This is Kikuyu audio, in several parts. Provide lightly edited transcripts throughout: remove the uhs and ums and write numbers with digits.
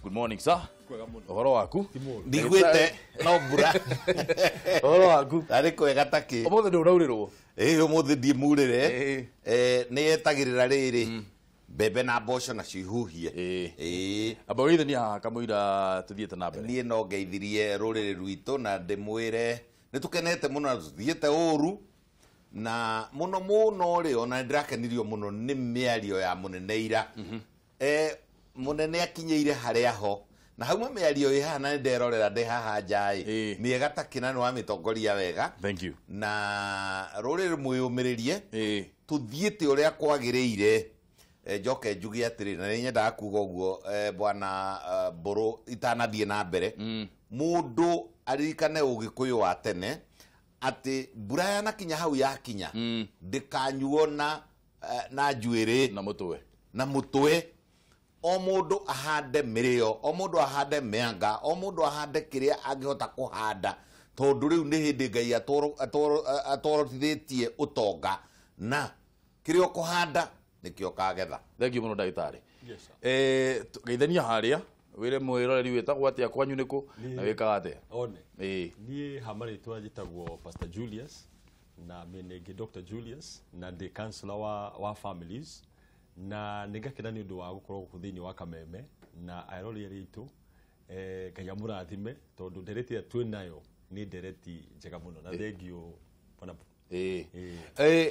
Good morning sir. Ũhoro waku? Ndigwĩte no mbura. Ũhoro waku? Arĩ kwega takĩ. Ũmũthĩ ndũraurĩrwo? Ĩĩ ũmũthĩ ndiĩ murĩre. Nĩ yetagĩrĩra rĩrĩ. Mbembe na mboco nacio ihuhie. Ĩĩ. Amba ũgeithanie haha kamũira tũthiĩte na mbere. Niĩ no ngeithirie rũrĩrĩ rwitũ na ndĩmwĩre nĩ tũkenete mũno na tũthiĩte ũru na mũno mũno rĩ ona nĩ ndĩrakenirio mũno nĩ mĩario ya mũnene ira. Mũnene akinyĩire harĩa ho na hauma mĩario ĩ haha na nĩ nderorera ndĩ haha nja ĩ mĩega ta kĩna nĩ wamĩtongoria wega. Thank you. Na rũrĩrĩ mwĩyũmĩrĩrie tũthiĩte ũrĩa kwagĩrĩire. Njoke njuge atĩrĩ na nĩ nyendaga kuga ũguo bwana Mbũrũ itanathiĩ na mbere. Mũndũ aririkane ũgĩkũyũ wa tene atĩ mbura yanakinya hau yakinya ndĩkanyuo na na njuĩrĩ na mũtwe na mũtwe. O mũndũ ahande mĩrĩo, o mũndũ ahande mĩanga, o mũndũ ahande kĩrĩa angĩhota kũhanda tondũ rĩu nĩ hĩndĩ Ngai atworotithĩtie ũtonga na kĩrĩa ũkũhanda nĩkĩo ũkagetha. Thank you mũno ndagĩtarĩ. Yes sir. Geithania harĩa wĩre mwĩroreri wĩtagwo atĩa kwanyu nĩkũ na wĩkaga atĩa? One. Ĩĩ. Niĩ ha marĩtwa njĩtagwo Pastor Julius na mĩena ĩngĩ Dr. Julius na ndĩ counselor wa families na nĩ ngakena nĩ ũndũ wa gũkorwo gũkũ thĩinĩ wa Kameme na aerori arĩa aitũ Ngai amũrathime tondũ ndereti ĩrĩa twĩ nayo nĩ ndereti njega mũno na thengio bwana.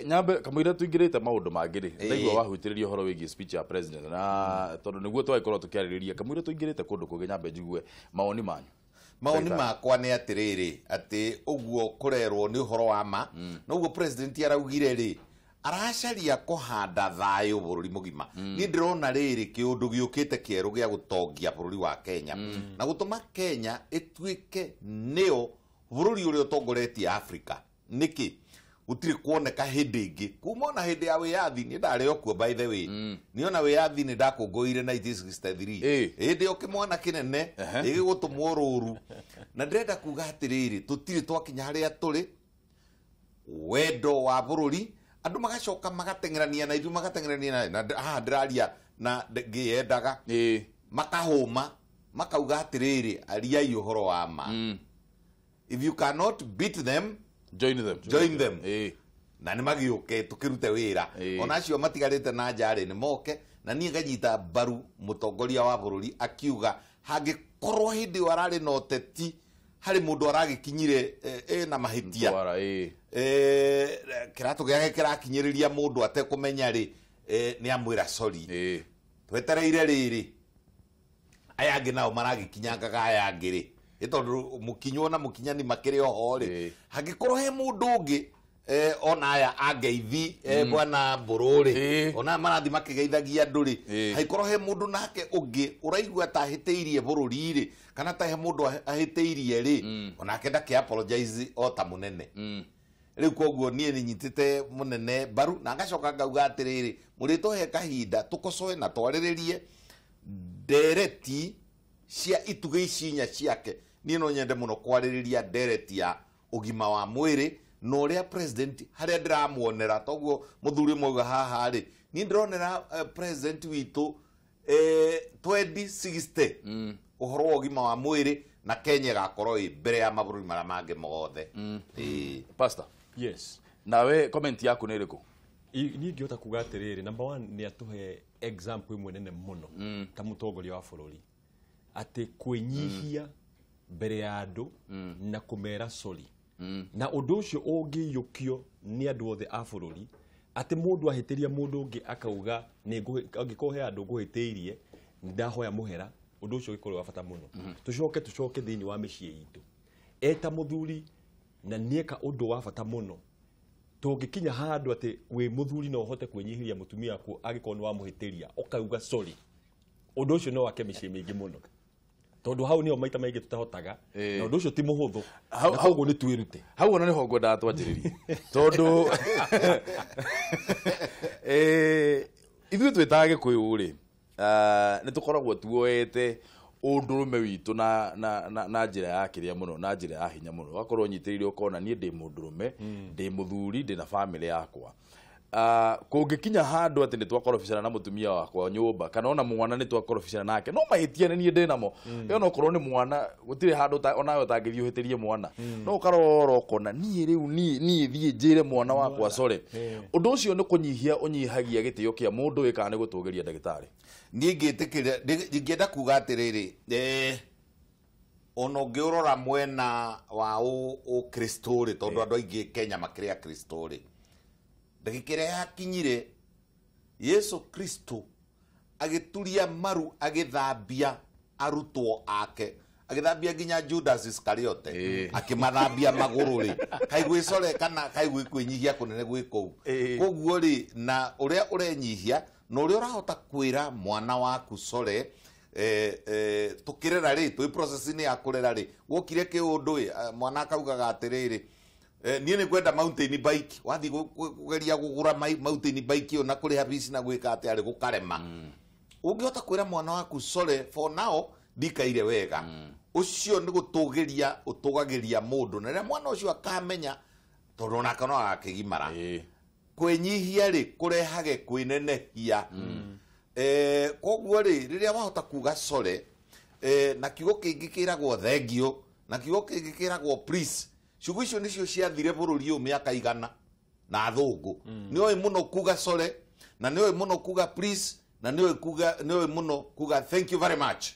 Nyambe kamũira tũingĩrĩte maũndũ mangĩ rĩ ndaigua wahutĩrĩria ũhoro wĩgiĩ speech ya president na tondũ nĩguo twagĩkorwo tũkĩarĩrĩria kamũira tũingĩrĩte kũndũ kũngĩ nyambe njigue mawoni manyu. Mawoni makwa nĩ atĩrĩrĩ atĩ ũguo kũrerwo nĩ ũhoro wa ma na ũguo president araugire rĩ aracaria kũhanda thayũ bũrũri mũgima. Niĩ ndĩrona rĩrĩ kĩũndũ gĩũkĩte kĩerũ gĩa gũtongia bũrũri wa Kenya na gũtũma Kenya ĩtuĩke nĩyo bũrũri ũrĩa ũtongoretie Africa. Nĩkĩ gũtirĩ kuoneka hĩndĩ ĩngĩ kuma ona hĩndĩ ya wĩyathi niĩ ndarĩ o kuo by the way. Niĩ ona wĩyathi nĩ ndakũngũĩire 1963 hĩndĩ ĩyo kĩmwana kĩnene ĩgĩgũtũmwo rũru na ndĩrenda kuga atĩrĩrĩ tũtirĩ twakinya harĩa tũrĩ wendo wa bũrũri andũ magacoka magateng'erania na ithuĩ magateng'erania na haha ndĩraria na ngĩyendaga makahũma makauga atĩrĩrĩ ariai ũhoro wa ma. If you cannot beat them join them. Join them. Na nĩ magĩũke tũkĩrute wĩra ona acio matigarĩte na nja rĩ nĩ moke na niĩ nganyita mbaru mũtongoria wa bũrũri akiuga hangĩkorwo hĩndĩ ĩyo ararĩ na ũteti harĩ mũndũ aragĩkinyire ĩna mahĩtia kĩratũ gĩake kĩrakinyĩrĩria mũndũ atekũmenya rĩ nĩ amwĩra sorry. Twetereire rĩrĩ aya angĩ nao maragĩkinyangaga aya angĩ rĩ ĩ tondũ mũkinywo na mũkinyani makĩrĩ oho rĩ hangĩkorwo he mũndũ ũngĩ ona aya angeithi bwana Mbũrũ rĩ ona marathi makĩgeithagia andũ rĩ hangĩkorwo he mũndũ nake ũngĩ ũraigua ta ahĩtĩirie bũrũri rĩ kana ta he mũndũ ahĩtĩirie rĩ onake ndakĩ apologize o ta mũnene. Rĩu koguo niĩ nĩ nyitĩte mũnene mbaru na ngacoka ngauga atĩrĩrĩ mũrĩtũhe kahinda tũkocoe na twarĩrĩrie ndereti cia itugĩ ici inya ciake. Niĩ no nyende mũno kwarĩrĩria ndereti ya ũgima wa mwĩrĩ na ũrĩa president harĩa ndĩramuonera toguo mũthuri ũmwe auga haha rĩ niĩ ndĩronera president witũ 2060 ũhoro wa ũgima wa mwĩrĩ na Kenya ĩgakorwo ĩ mbere ya mabũrũri marĩa mangĩ mothe. Pastor. Yes. Nawe comment yaku nĩ ĩrĩkũ? Niĩ ingĩhota kuga atĩrĩrĩ number one nĩ atũhe example ĩmwe nene mũno ta mũtongoria wa bũrũri atĩ kwĩnyihia mbere ya andũ na kũmera sorry na ũndũ ũcio ũngĩiyũkio nĩ andũ othe a bũrũri atĩ mũndũ ahĩtĩria mũndũ ũngĩ akauga angĩkorwo he andũ ngũhĩtĩirie ndahoya mũhera ũndũ ũcio ũgĩkorwo wa bata mũno. Tũcoke thĩinĩ wa mĩciĩ itũ eta mũthuri na nĩeka ũndũ wa bata mũno tũngĩkinya handũ atĩ wĩ mũthuri no ũhote kwĩnyihĩria mũtumia waku angĩkorwo nĩ wamũhĩtĩria ũkauga sorry ũndũ ũcio no wake mĩciĩ mĩingĩ mũno tondũ hau nĩho maita maingĩ tũtahotaga na ũndũ ũcio ti mũhũthũ na koguo nĩ twĩrute. Hau ona nĩho ngwendaga twanjĩrĩrie tondũ ithuĩ twĩtaga Gĩkũyũ rĩ nĩ tũkoragwo tuoete ũndũrũme witũ na njĩra ya kĩrĩa mũno na njĩra ya hinya mũno ũgakorwo ũnyitĩrĩire ũkona niĩ ndĩ mũndũrũme ndĩ mũthuri ndĩ na bamĩrĩ yakwa. Kũngĩkinya handũ atĩ nĩ twakorobicana na mũtumia wakwa nyũmba kana ona mwana nĩ twakorobicana nake no mahĩtia nĩ niĩ ndĩ namo ĩyo no korwo nĩ mwana gũtirĩ handũ onawe ũtangĩthiĩ ũhĩtĩrie mwana no ũkarora ũkona niĩ rĩu niĩ thiĩ njĩre mwana wakwa sorry. Ũndũ ũcio nĩ kũnyihia ũnyihagia gĩtĩo kĩa mũndũ ĩ kana nĩ gũtũgĩria ndagĩtarĩ. Niĩ ngĩtĩkĩra ingĩenda kuga atĩrĩrĩ, ona ũngĩũrora mwena wa ũkristo rĩ, tondũ andũ aingĩ Kenya makĩrĩ akristo rĩ, ndagĩka ĩrĩa yakinyire Yesu Kristo agĩturia maru agĩthambia arutwo ake, agĩthambia nginya Judas Iscariote akĩmathambia magũrũ rĩ, kaĩ gwĩcore kana kaĩ gwĩkwĩnyihia kũnene gwĩ kũu. Koguo rĩ, na ũrĩa ũrenyihia na ũrĩa ũrahota kwĩra mwana waku core, tũkĩrera rĩ, twĩ process-inĩ ya kũrera rĩ, wokire kĩũndũ ĩ, mwana akaugaga atĩrĩrĩ, niĩ nĩ ngwenda mountain bike, wathiĩ kũgeria kũgũra mountain bike ĩyo na kũrĩha fees na gwĩka atĩa rĩ, gũkarema. Ũngĩhota kwĩra mwana waku sorry for now ndikaire wega, ũcio nĩ gũtũgĩria ũtũgagĩria mũndũ, na rĩrĩa mwana ũcio akamenya tondũ onake no agakĩgimara. Kwĩnyihia rĩ kũrehage kwĩnenehia. Koguo rĩ, rĩrĩa wahota kuga sorry, na kiugo kĩngĩ kĩragwo thengio, na kiugo kĩngĩ kĩragwo please, ciugo icio nĩcio ciathire bũrũri ũyũ mĩaka igana na athũngũ. Nĩoĩ mũno kuga sorry, na nĩoĩ mũno kuga please, na nĩoĩ mũno kuga thank you very much.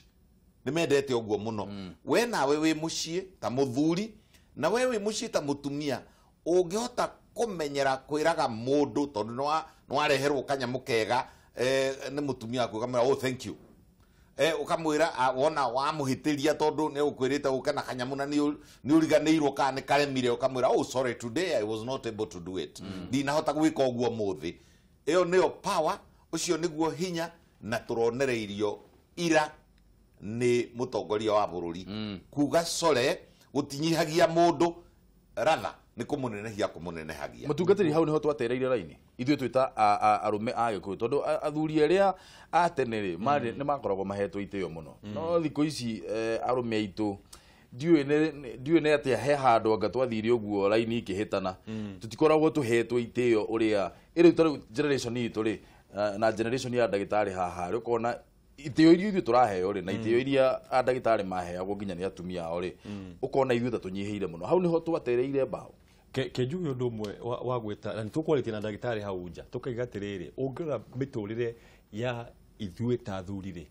Nĩ mendete ũguo mũno. We nawe wĩ mũciĩ ta mũthuri, na we wĩ mũciĩ ta mũtumia, ũngĩhota kũmenyera kwĩraga mũndũ tondũ nĩ wareherwo kanyamũ kega, nĩ mũtumia waku ũkamwĩra oh thank you. Ũkamwĩra wona wamũhĩtĩria tondũ nĩ ũkwĩrĩte ũke na kanyamũ na nĩ ũriganĩirwo kana nĩ karemire, ũkamwĩra oh sorry today I was not able to do it, ndinahota gwĩka ũguo mũthĩ. Ĩyo nĩyo power, ũcio nĩguo hinya, na tũronereirio ira nĩ mũtongoria wa bũrũri. Kuga sorry gũtinyihagia mũndũ, rather nĩ kũmũnenehia kũmũnenehagia. Mũtungatĩri, hau nĩho twatereire raini ithuĩ twĩta arũme a Gĩkũyũ, tondũ athuri arĩa a tene rĩ nĩ makoragwo mahetwo itĩo mũno, no thikũ ici arũme aitũ ndiũĩ nĩ atĩa he handũ anga twathire ũguo raini ikĩhĩtana, tũtikoragwo tũhetwo itĩo ũrĩa ĩrĩu ta rĩu generation itũ rĩ na generation ya ndagĩtarĩ haha rĩ, ũkona itĩo iria ithuĩ tũraheo rĩ na itĩo iria ndagĩtarĩ maheagwo nginya nĩ atumia ao rĩ, ũkona ithuĩ ta tũnyihĩire mũno. Hau nĩho twatereire mbaũ. Ke njuge ũndũ ũmwe wa gwĩta na nĩtũkwarĩtie na ndagĩtarĩ hau nja, tũkaiga atĩrĩrĩ, ũngĩrora mĩtũrĩre ya ithuĩ ta athuri rĩ,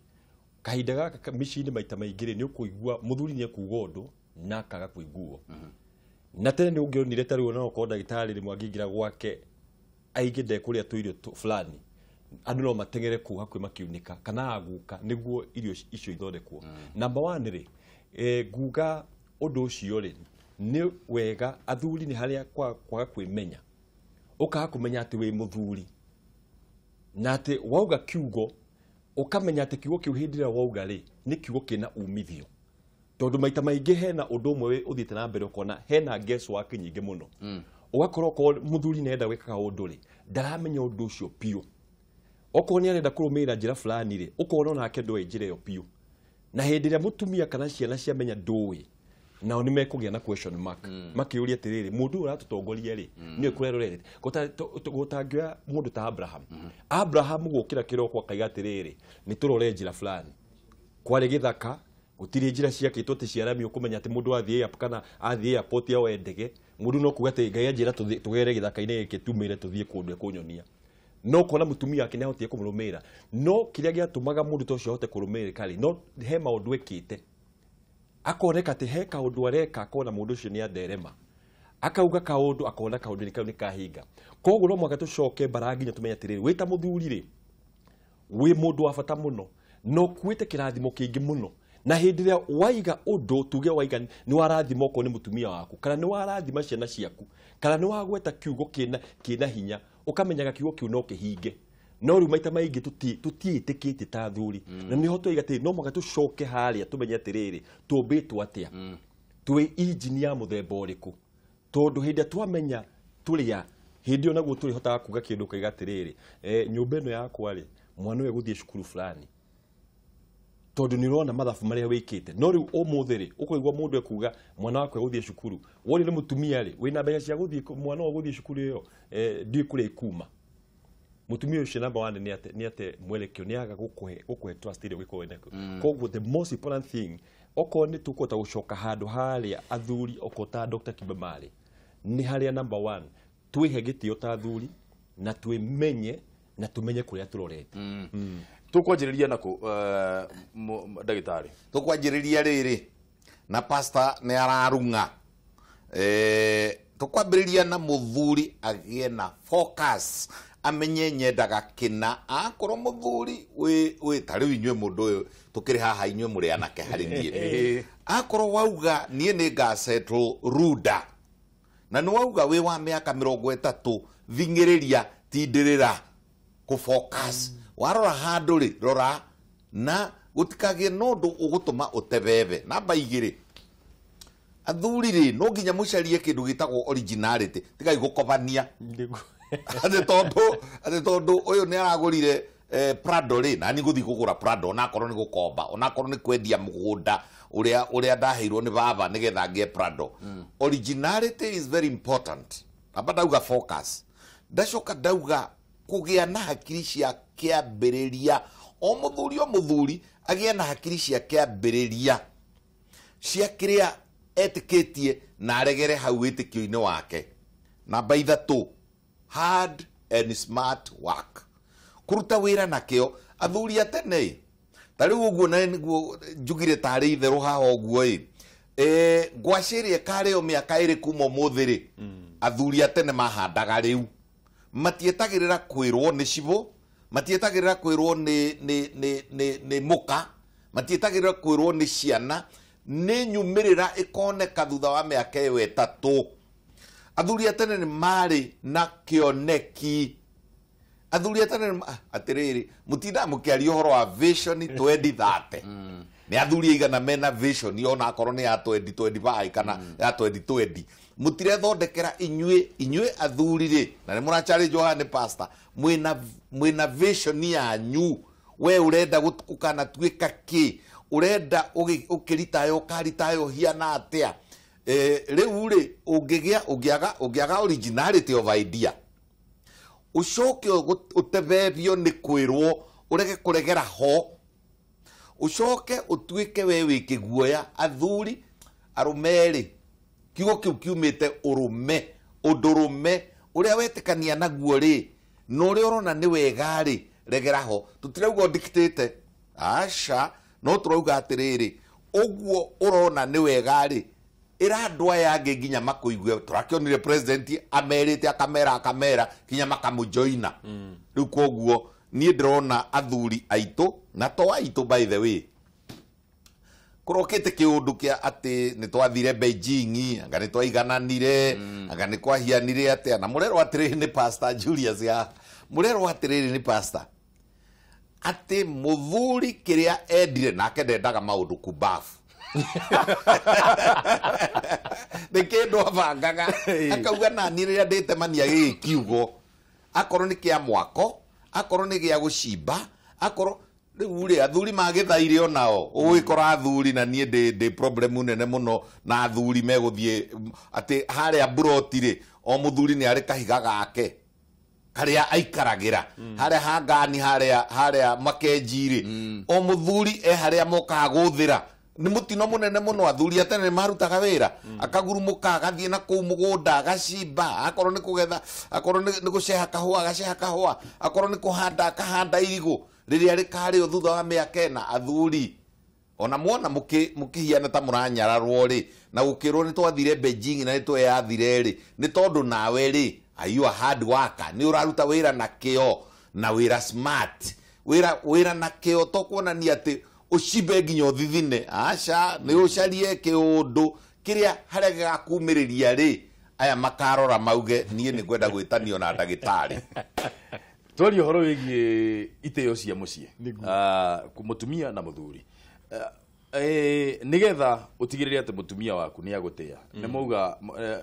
kahinda gaka mĩciĩ-inĩ maita maingĩ rĩ, nĩ ũkũigua mũthuri nĩ ekuga ũndũ na akaga kũiguo. Na tene nĩ ũngĩonire ta rĩu ona okorwo ndagĩtarĩ rĩmwe angĩingĩra gwake aingĩ ndekũrĩa tũirio fulani, andũ no mateng'ere kũu hakuhĩ makiunĩka kana aguka nĩguo irio icio ithondekwo. Number one rĩ, nguga ũndũ ũcio rĩ nĩ wega athuri nĩ harĩa kwaga kwĩmenya, ũkaga kũmenya atĩ wĩ mũthuri na atĩ wauga kiugo ũkamenya atĩ kiugo kĩu hĩndĩ ĩrĩa wauga rĩ nĩ kiugo kĩna umithio, tondũ maita maingĩ hena ũndũ ũmwe ũthiĩte na mbere ũkona hena guesswork nyingĩ mũno. Ũgakorwo okorwo mũthuri nĩ arenda gwĩka kaũndũ rĩ, ndaramenya ũndũ ũcio biũ, okorwo nĩ arenda kũrũmĩrĩra njĩra fulani rĩ, ũkona onake ndoĩ njĩra ĩyo biũ, na hĩndĩ ĩrĩa mũtumia kana ciana ciamenya ndũĩ, nao nĩ mekũgĩa na question mark, makĩũria atĩrĩrĩ, mũndũ ũyũ ũratũtongoria rĩ nĩwe kũrĩa rũrerete. Gũtangĩoya mũndũ ta Abraham, Abraham gũkĩra kĩroko akaiga atĩrĩrĩ, nĩ tũrore njĩra fulani, kwarĩ gĩthaka gũtirĩ njĩra ciakĩtwo atĩ cia rami ũkũmenya atĩ mũndũ athiĩ airport kana athiĩ airport ya ndege, mũndũ no kuga atĩ Ngai anjĩra tũgere gĩthaka-inĩ gĩkĩ tumĩre tũthiĩ kũndũ ekũnyonia. No kona mũtumia wake nĩahotire kũmũrũmĩrĩra, no kĩrĩa gĩatũmaga mũndũ ta ũcio ahote kũrũmĩrĩka rĩ, no he maũndũ ekĩte akoneka atĩ he kaũndũ areka, akona mũndũ ũcio nĩ atherema, akauga kaũndũ akona kaũndũ nĩ kau nĩ kahinga. Koguo no mũhaka tũcoke mbara nginya tũmenye atĩrĩrĩ, wĩ ta mũthuri rĩ, wĩ mũndũ wa bata mũno na ũkuĩte kĩrathimo kĩingĩ mũno, na hĩndĩ ĩrĩa waiga ũndũ tuge waiga nĩ warathima okorwo nĩ mũtumia waku kana nĩ warathima ciana ciaku kana nĩ wagweta kiugo kĩna hinya, ũkamenyaga kiugo kĩu no kĩhinge. No rĩu maita maingĩ tũtiĩtĩkĩtie ta athuri, na nĩho twaiga atĩrĩ, no mũhaka tũcoke harĩa tũmenye atĩrĩrĩ, tũmbĩtwo atĩa, twĩ injini ya mũthemba ũrĩkũ, tondũ hĩndĩ ĩrĩa twamenya tũrĩa, hĩndĩ ĩyo naguo tũrĩhotaga kuga kĩndũ ũkaiga atĩrĩrĩ, nyũmba ĩno yakwa rĩ, mwana ũyũ egũthiĩ cukuru fulani, tondũ nĩ ũrona mathabu marĩa wĩkĩte. No rĩu ũmũthĩ rĩ, ũkũigua mũndũ ekuga mwana wakwa egũthiĩ cukuru, woni nĩ mũtumia rĩ, wĩna mbeca cia gũthiĩ mwana ũyũ gũthiĩ cukuru ĩyo, ndiũĩ kũrĩa ikuma. Mutumia ucio number 1 ni ate mwelekeo ni aga gukuhe trust ire gwikorwo inako. Koguo the most important thing okorwo ni tukũhota gũcoka handũ harĩa athuri okorwo ta Dr. Kibe marĩ nĩ harĩa number 1 twĩhe gĩtĩo ta athuri na twĩmenye na tumenye kũrĩa tũrorete. Tũkwanjĩrĩria nakũ ndagĩtarĩ? Tũkwanjĩrĩria rĩrĩ na pastor nĩ ararung'a. Tũkwambĩrĩria na mũthuri agĩe na focus, amenye nyendaga kĩna. Akorwo mũthuri wĩ ta rĩu inyuĩ mũndũ ũyũ tũkĩrĩ haha inyuĩ mũrĩ anake harĩ niĩ, akorwo wauga niĩ nĩ ngasettle runda na nĩ wauga wĩ wa mĩaka 30, thing'ĩrĩria, tindĩrĩra kũ focus. Warora handũ rĩ, rora na gũtikagĩe na ũndũ ũgũtũma ũtebebe. Namba 2, athuri rĩ, no nginya mũcarie kĩndũ gĩtagwo originality, tigai gũkobania atĩ tondũ ũyũ nĩ aragũrire Prado rĩ, na niĩ ngũthiĩ kũgũra Prado onakorwo nĩ gũkomba, onakorwo nĩ kwendia mũgũnda ũrĩa ndaheirwo nĩ baba nĩgetha ngĩe Prado. Originality is very important. Amba ndauga focus, ndacoka ndauga kũgĩa na hakiri cia kĩambĩrĩria. O mũthuri o mũthuri agĩe na hakiri cia kĩambĩrĩria cia kĩrĩa etĩkĩtie na aregere hau wĩtĩkio-inĩ wake. Namba 3, hard and smart work, kũruta wĩra nakĩo. Athuri a tene ta rĩu ũguo na nĩguo njugire tarĩ itherũ haha ũguo ĩ, ngwacĩ ĩrĩa ĩkarĩo mĩaka ĩrĩ kuma ũmũthĩ rĩ, athuri a tene mahandaga rĩu, matietagĩrĩra kwĩrwo nĩ cibũ, matietagĩrĩra kwĩrwo nĩ mũka, matietagĩrĩra kwĩrwo nĩ ciana, nĩ nyumĩrĩra ĩkoneka thutha wa mĩaka ĩyo 3. Athuri a tene nĩ marĩ na kĩoneki. Athuri a tene atĩrĩrĩ, mũtindaga mũkĩaria ũhoro wa vision 2030. Nĩ athuri aigana mena vision onakorwo nĩ ya 2025 kana ya 2020. Mũtirethondekera inyuĩ athuri rĩ, na nĩ mũracharĩnjwo haha nĩ pastor, mwĩna vision yanyu. We ũrenda gũkanatuĩka kĩ, ũrenda ũkĩritaya ũkaritaya ũhiana atĩa. Rĩu rĩ, ũngĩaga originality of idea, ũcoke ũtebebio nĩ kwĩrwo ũrege kũregera ho, ũcoke ũtuĩke we wĩ kĩguoya. Athuri arũme rĩ, kiugo kĩu kiumĩte ũrũme, ũndũrũme ũrĩa wetĩkania naguo rĩ, na ũrĩa ũrona nĩ wega rĩ, regera ho. Tũtirauga ũndikitĩte, aca, no tũrauga atĩrĩrĩ, ũguo ũrona nĩ wega rĩ, ĩra andũ aya angĩ nginya makũigue. Tũrakĩonire president amerĩte akamera nginya makamũjoina. Rĩu koguo niĩ ndĩrona athuri aitũ, na to aitũ by the way, kũrokĩte kĩũndũ kĩa atĩ nĩ twathire Beijing, anga nĩ twaigananire, anga nĩ kwahianire atĩa. Na mũrerwo atĩrĩrĩ nĩ Pastor Julius ya mũrerwo atĩrĩrĩ nĩ pastor atĩ mũthuri kĩrĩa endire nake ndendaga maũndũ kubafu. Nĩ kĩndũ abangaga akauga nani rĩrĩa ndĩtemania gĩkĩ kiugo, akorwo nĩ kĩa mwako, akorwo nĩ gĩa gũcimba, akorwo rĩu rĩ athuri magĩthaire onao ũgĩkora athuri na niĩ ndĩ problem nene mũno na athuri megũthiĩ atĩ harĩa mburoti rĩ, o mũthuri nĩ arĩ kahiga gake harĩa aikaragĩra, harĩa hangani, harĩa makenji rĩ, o mũthuri e harĩa mokaga gũthĩra. Nĩ mũtino mũnene mũno. Athuri a tene nĩ marutaga wĩra, akagurumũka agathiĩ na kũu mũgũnda agacimba, akorwo nĩ kũgetha, akorwo nĩ gũceha kahũa agaceha kahũa, akorwo nĩ kũhanda akahanda irigũ rĩrĩa rĩkarĩo thutha wa mĩaka 4. Athuri ona muona mũkĩhiana ta mũranyararwo rĩ, na gũkĩrwo nĩ twathire Beijing na nĩ tweyathire rĩ, nĩ tondũ nawe rĩ, are you a hard worker, nĩ ũraruta wĩra na kĩo na wĩra smart, wĩra na kĩo, to kuonania atĩ ũcimbe nginya ũthithine, aca, nĩ ũcarie kĩũndũ kĩrĩa harĩa gĩgakumĩrĩria rĩ, aya makarora mauge niĩ nĩ ngwenda gwĩtanio na ndagĩtarĩ. Twaria ũhoro wĩgiĩ itĩo cia mũciĩ, mũtumia na mũthuri, nĩgetha ũtigĩrĩre atĩ mũtumia waku nĩ agũtĩa. Nĩ mauga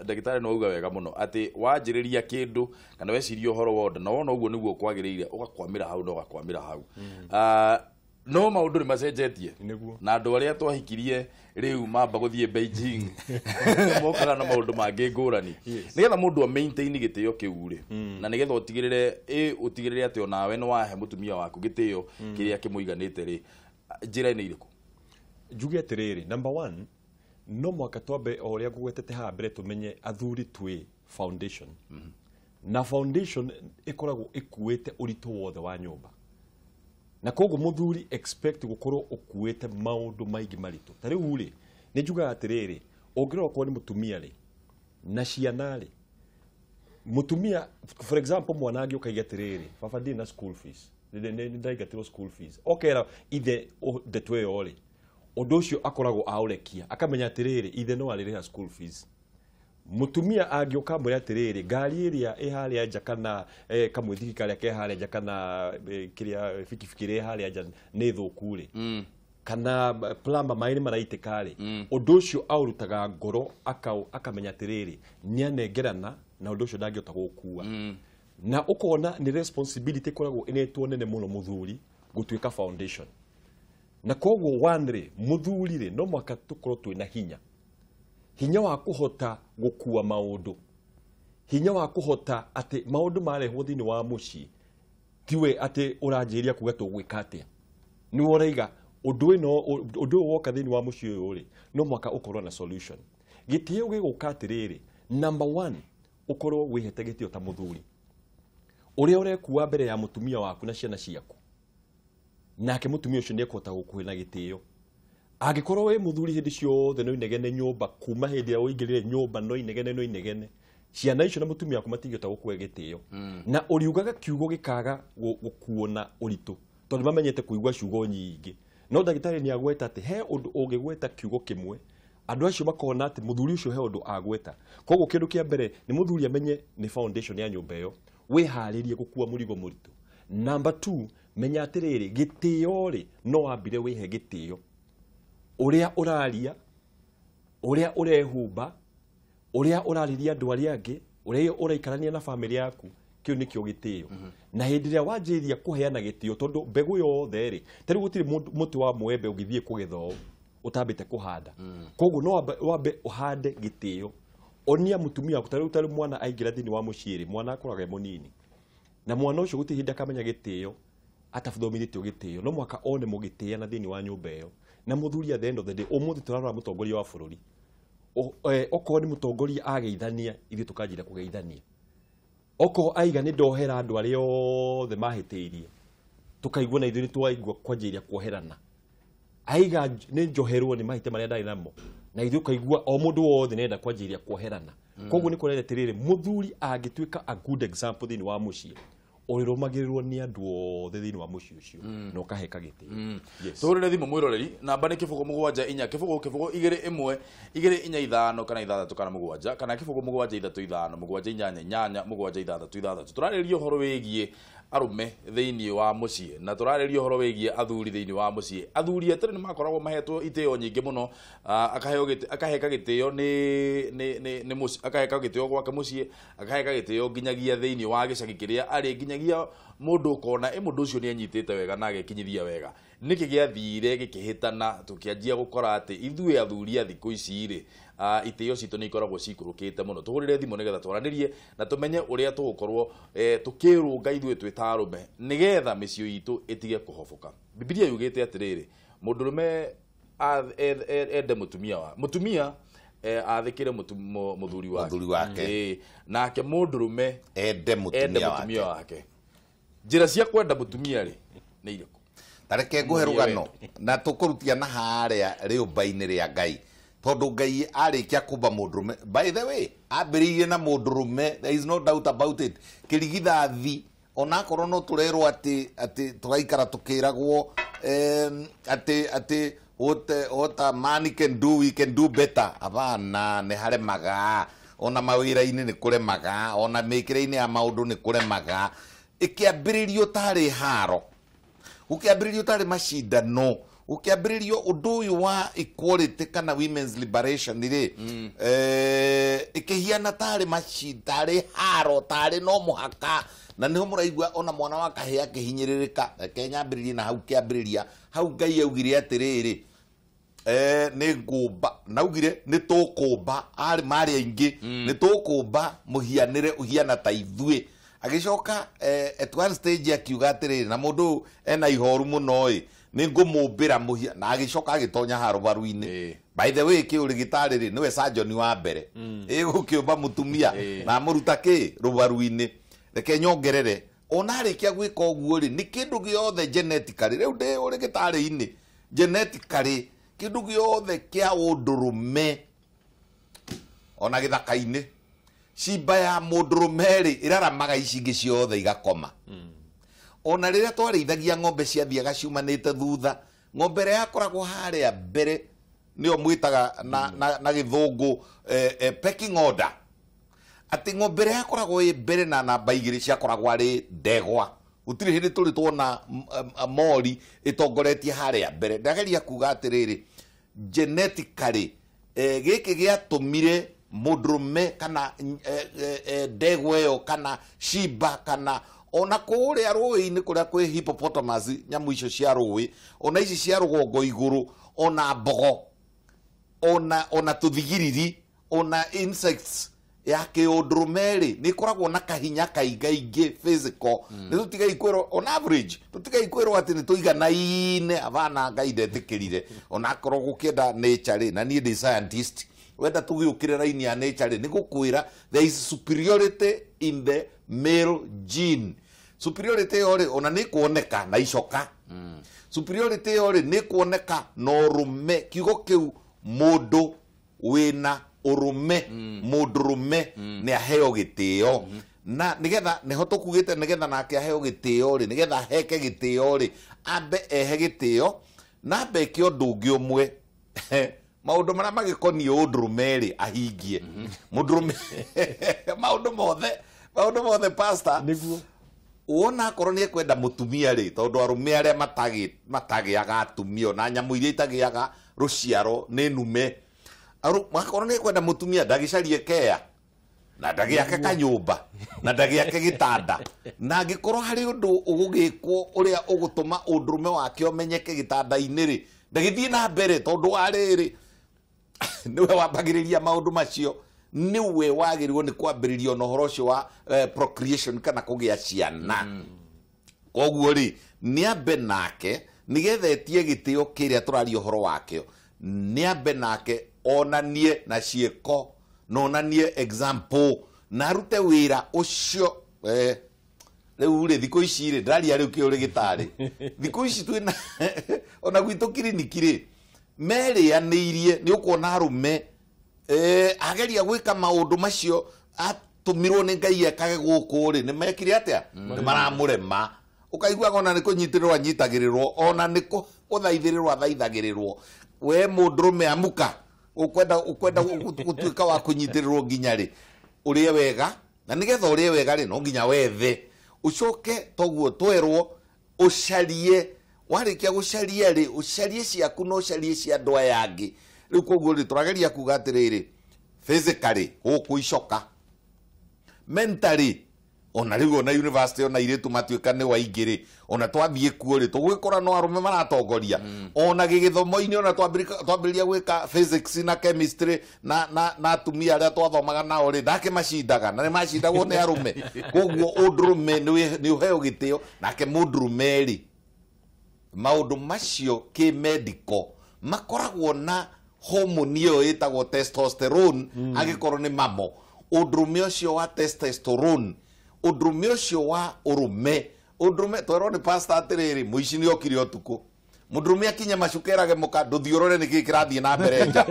ndagĩtarĩ no auga wega mũno atĩ wanjĩrĩria kĩndũ kana weciria ũhoro wa nda na wona ũguo nĩguo kwagĩrĩire, ũgakwamĩra hau na ũgakwamĩra hau. No maũndũ nĩ macenjetie. Nĩguo. Na andũ arĩa twahikirie rĩu mamba gũthiĩ Beijing mokaga na maũndũ mangĩ ngũrani. Nĩgetha mũndũ a maintain gĩtĩo kĩu rĩ, na nĩgetha ũtigĩrĩre ũtigĩrĩre atĩ onawe nĩ wahe mũtumia waku gĩtĩo kĩrĩa kĩmũiganĩte rĩ, njĩra nĩ irĩkũ? Njuge atĩrĩrĩ, number one, no mwaka twambe o ũrĩa ngũgwetete haha mbere tũmenye athuri twĩ foundation. Na foundation ĩkoragwo ĩkuĩte ũritũ wothe wa nyũmba. Na koguo mũthuri expect gũkorwo ũkuĩte maũndũ maingĩ maritũ. Ta rĩu rĩ, nĩ njugaga atĩrĩrĩ, ũngĩrora okorwo nĩ mũtumia rĩ, na ciana rĩ, mũtumia for example mwana angĩũka aiga atĩrĩrĩ, baba ndirĩ na school fees, nĩ ndaingatirwo school fees, okera ithe ndeto ĩyo rĩ, ũndũ ũcio akoragwo aũrekia, akamenya atĩrĩrĩ, ithe no arĩrĩha school fees. Mũtumia angĩũka amwĩre atĩrĩrĩ, ngari ĩrĩa ĩ harĩa nja kana kamũithiki karĩa ke harĩa nja kana kĩrĩa bikibiki ĩrĩa ĩ harĩa nja nĩ thũku rĩ, kana plumber maĩ nĩ maraitĩka rĩ, ũndũ ũcio aũrutaga ngoro akamenya atĩrĩrĩ, nĩ anengerana na ũndũ ũcio ndangĩhota gũkua. Na ũkona nĩ responsibility ĩkoragwo ĩnetwo nene mũno mũthuri gũtuĩka foundation. Na koguo one rĩ, mũthuri rĩ, no mũhaka tũkorwo twĩna hinya. Hinya wa kũhota gũkua maũndũ, hinya wa kũhota atĩ maũndũ marehwo thĩinĩ wa mũciĩ tiwe atĩ ũranjĩrĩria kuga tũgwĩka atĩa, nĩwe ũraiga ũndũ ũyũ woka thĩinĩ wa mũciĩ ũyũ rĩ, no mũhaka ũkorwo na solution. Gĩtĩo gĩgũka atĩrĩrĩ, number one, ũkorwo wĩhete gĩtĩo ta mũthuri ũrĩa ũrekua mbere ya mũtumia waku na ciana ciaku, nake mũtumia ũcio nĩekũhota gũkũhe na gĩtĩo. Angĩkorwo wĩ mũthuri hĩndĩ ciothe no inegene nyũmba, kuma hĩndĩ ĩrĩa ũingĩrire nyũmba no inegene no inegene, ciana icio na mũtumia waku matingĩhota gũkũhe gĩtĩo. Na ũriugaga kiugo gĩkaga gũkuo na ũritũ, tondũ mamenyete kũigua ciugo nyingĩ. No ndagĩtarĩ nĩ agweta atĩ he ũndũ ũngĩgweta kiugo kĩmwe, andũ acio makona atĩ mũthuri ũcio he ũndũ agweta. Koguo kĩndũ kĩa mbere nĩ mũthuri amenye nĩ foundation ya nyũmba ĩyo, wĩharĩrie gũkua mũrigo mũritũ. Number two, menya atĩrĩrĩ, gĩtĩo rĩ, no wambire wĩhe gĩtĩo. Ũrĩa ũraria, ũrĩa ũrehumba, ũrĩa ũrarĩria andũ arĩa angĩ, ũrĩa ũraikarania na famĩlĩ yaku, kĩu nĩkĩo gĩtĩo. Na hĩndĩ ĩrĩa wanjĩrĩria kũheana gĩtĩo, tondũ mbegũ yothe rĩ, ta rĩu gũtirĩ mũtĩ wa mwembe ũngĩthiĩ kũgetha ũũ ũtambĩte kũhanda. Koguo no wambe ũhande gĩtĩo. Onia mũtumia waku, ta rĩu mwana aingĩra thĩinĩ wa mũciĩ rĩ, mwana akoragwo e mũnini. Na mwana ũcio gũtirĩ hĩndĩ akamenya gĩtĩo, atathomithĩtio gĩtĩo. No mũhaka one mũgĩtĩana thĩinĩ wa nyũmba ĩyo. Na mũthuri at the end of the day, ũmũthĩ tũrarora mũtongoria wa bũrũri. Okorwo nĩ mũtongoria ageithania, ithuĩ tũkanjĩra kũgeithania. Okorwo aiga nĩ ndohera andũ arĩa othe mahĩtĩirie, tũkaigua na ithuĩ nĩ twaigua kwanjĩrĩria kuoherana. Aiga nĩ njoherwo nĩ mahĩtia marĩa ndarĩ namo, na ithuĩ ũkaigua o mũndũ wothe nĩenda kwanjĩrĩria kuoherana. Koguo nĩ kuonania atĩrĩrĩ, mũthuri angĩtuĩka a good example thĩinĩ wa mũciĩ, ũrĩrũmagĩrĩrwo nĩ andũ othe thĩinĩ wa mũciĩ ũcio, na ũkaheka gĩtĩo. Tũhũrĩre thimũ mwĩroreri, namba nĩ 0 7 4 0 0 2 1 2 4 5 kana 6 kana 7 kana 0 7 3 5 7 8 8 7 6 6. Tũrarĩrĩria ũhoro wĩgiĩ arũme thĩinĩ wa mũciĩ, na tũrarĩrĩria ũhoro wĩgiĩ athuri thĩinĩ wa mũciĩ. Athuri a tene nĩ makoragwo mahetwo itĩo nyingĩ mũno, akaheka gĩtĩo nĩ mũciĩ, akaheka gĩtĩo gwake mũciĩ, akaheka gĩtĩo nginyagia thĩinĩ wa gĩcagi kĩrĩa arĩ, nginyagia mũndũ ũkona mũndũ ũcio nĩ anyitĩte wega na agekinyithia wega. Nĩkĩ gĩathire gĩkĩhĩtana tũkĩanjia gũkora atĩ ithuĩ athuri a thikũ ici rĩ, itĩo citũ nĩ ikoragwo cikũrũkĩte mũno. Tũhũrĩre thimũ nĩgetha twaranĩrie na tũmenye ũrĩa tũgũkorwo tũkĩrũnga ithuĩ twĩ ta arũme nĩgetha mĩciĩ itũ ĩtige kũhoboka. Bibilia yugĩte atĩrĩrĩ, mũndũrũme ende mũtumia wa mũtumia athĩkĩre mũthuri wake, nake mũndũrũme ende mũtumia wake. Njĩra cia kwenda mũtumia rĩ nĩ irĩkũ? Tareke nguhe rũgano na tũkũrutia na harĩa rĩũmba-inĩ rĩa Ngai, tondũ Ngai arĩkia kũmba mũndũrũme. By the way, ambĩrĩirie na mũndũrũme, there is no doubt about it. Kĩrigithathi onakorwo no tũrerwo atĩ tũgaikara tũkĩragwo atĩ what a man can do, we can do better. Abana nĩ haremaga, ona mawĩra-inĩ nĩ kũremaga, ona mĩkĩre-inĩ ya maũndũ nĩ kũremaga. Ĩkĩambĩrĩrio tarĩ haro, gũkĩambĩrĩrio tarĩ macindano, gũkĩambĩrĩrio ũndũ ũyũ wa equality kana women's liberation rĩ, ĩkĩhiana tarĩ tarĩ haro, tarĩ no mũhaka Na nĩho mũraigua ona mwana wa kahĩĩ akĩhinyĩrĩrĩka. Reke nyambĩrĩrie na hau kĩambĩrĩria hau Ngai augire atĩrĩrĩ, nĩ ngũmba, naugire nĩ tũkũmba, arĩ marĩ aingĩ, nĩ tũkũmba mũhianĩre ũhiana ta ithuĩ. Agĩcoka at one stage akiuga atĩrĩrĩ, na mũndũ ũyũ ena ihoru mũno ĩ, nĩ ngũmũmbĩra mũhia, na agĩcoka agĩtonya harũbaru-inĩ. By the way, kĩũrĩ gĩtarĩ rĩ, nĩwe surgeon wa mbere ĩgũkĩũmba mũtumia na amũruta kĩ rũbaru-inĩ. Reke nyongerere, ona arĩkia gwĩka ũguo rĩ, nĩ kĩndũ gĩothe genetically, rĩu ndĩ ũrĩ gĩtarĩ-inĩ, genetically kĩndũ gĩothe kĩa ũndũrũme ona gĩthaka-inĩ, cimba ya mũndũrũme rĩ ĩraramaga ici ingĩ ciothe igakoma. Ona rĩrĩa twarĩithagia ng'ombe ciathiaga ciumanĩte thutha, ng'ombe ĩrĩa yakoragwo harĩa mbere nĩyo mwĩtaga na gĩthũngũ pecking order, atĩ ng'ombe ĩrĩa yakoragwo ĩ mbere na namba igĩrĩ ciakoragwo arĩ ndegwa. Gũtirĩ hĩndĩ tũrĩ tuona mori ĩtongoretie harĩa mbere. Ndageria kuga atĩrĩrĩ, genetically gĩkĩ gĩatũmire mũndũrũme kana ndegwa ĩyo kana cimba kana ona kũrĩa rũĩ-inĩ kũrĩa kwĩ hippopotamus, nyamũ icio cia rũĩ, ona ici cia rũgongo igũrũ, ona mbogo, ona tũthigiriri, ona insects ya kĩũndũrũme rĩ, nĩ ĩkoragwo na kahinya kaingaingĩ physical. Nĩ tũtigai kwĩrwo on average, tũtigai kwĩrwo atĩ nĩ tũiganaine, abana Ngai ndetĩkĩrire. Ona akorwo gũkĩenda nature rĩ, na niĩ ndĩ scientist, wenda tũgĩũkĩre raini ya nature rĩ, nĩ gũkwĩra there is superiority in the male gene. Superiority ĩyo rĩ, ona nĩ kuoneka na icoka. Superiority ĩyo rĩ, nĩ kuoneka na ũrũme, kiugo kĩu mũndũ wĩna ũrũme, mũndũrũme nĩ aheo gĩtĩo. Na nĩgetha nĩho tũkugĩte, nĩgetha nake aheo gĩtĩo rĩ, nĩgetha aheke gĩtĩo rĩ, ambe ehe gĩtĩo na ambe eke ũndũ ũngĩ ũmwe. Maũndũ marĩa magĩkoniĩ ũndũrũme rĩ, ahingie. Mũndũrũme maũndũ mothe pastor, nĩguo wona akorwo nĩ ekwenda mũtumia rĩ, tondũ arũme arĩa matagĩaga atumia ona nyamũ iria itagĩaga rũciaro nĩ nume. Akorwo nĩ ekwenda mũtumia ndagĩcarie kea, na ndagĩake kanyũmba, na ndagĩake gĩtanda, na angĩkorwo harĩ ũndũ ũgũgĩkwo ũrĩa ũgũtũma ũndũrũme wake ũmenyeke gĩtanda-inĩ rĩ, ndagĩthiĩ na mbere, tondũ wa rĩrĩ nĩwe wambagĩrĩria maũndũ macio, nĩwe wagĩrĩirwo nĩ kwambĩrĩria ona ũhoro ũcio wa procreation kana kũgĩa ciana. Koguo rĩ, nĩambe nake nĩgetha etie gĩtĩo kĩrĩa tũraria ũhoro wakĩo, nĩambe nake onanie na ciĩko, na onanie example, na arute wĩra ũcio. Rĩu rĩ, thikũ ici rĩ, ndĩraria rĩu kĩũrĩ gĩtarĩ, thikũ ici twĩna ona gwitũ kiriniki rĩ, merĩanĩirie, nĩ ũkuona arũme ageria gwĩka maũndũ macio atũmirwo nĩ Ngai ekage gũkũ rĩ, nĩ mekire atĩa? Nĩ maramũrema. Ũkaiguaga ona nĩ kũnyitĩrĩrwo anyitagĩrĩrwo, ona nĩ gũthaithĩrĩrwo athaithagĩrĩrwo. We mũndũrũme amuka, ũkwenda gũtuĩka wa kũnyitĩrĩrwo nginya rĩ, ũrĩe wega, na nĩgetha ũrĩe wega rĩ, no nginya wethe, ũcoke toguo twerwo ũcarie, warĩkia gũcaria rĩ, ũcarie ciaku na ũcarie cia andũ aya angĩ. Rĩu koguo rĩ, tũrageria kuga atĩrĩrĩ, physically gũkũ icoka, mentally ona rĩu ona university ona irĩtu matuĩka nĩ waingĩ rĩ, ona twathiĩ kuo rĩ, tũgwĩkora no arũme maratongoria. Ona gĩgĩthomo-inĩ ona twambĩrĩria gwĩka physics na chemistry na atumia arĩa twathomaga nao rĩ, ndakĩmacindaga na nĩmacindagwo nĩ arũme. Koguo ũndũrũme nĩ ũheo gĩtĩo, nake mũndũrũme rĩ, maũndũ macio kĩmedical makoragwo na hormone ĩyo ĩtagwo testosterone, angĩkorwo nĩ mamo. Ũndũrũme ũcio wa testosterone, ũndũrũme ũcio wa ũrũme, ũndũrũme twerwo nĩ pastor atĩrĩrĩ, mũici nĩ okire ũtukũ, mũndũrũme akinye macuka erage mũka, ndũthiĩ ũrore nĩkĩĩ kĩrathiĩ na mbere nja.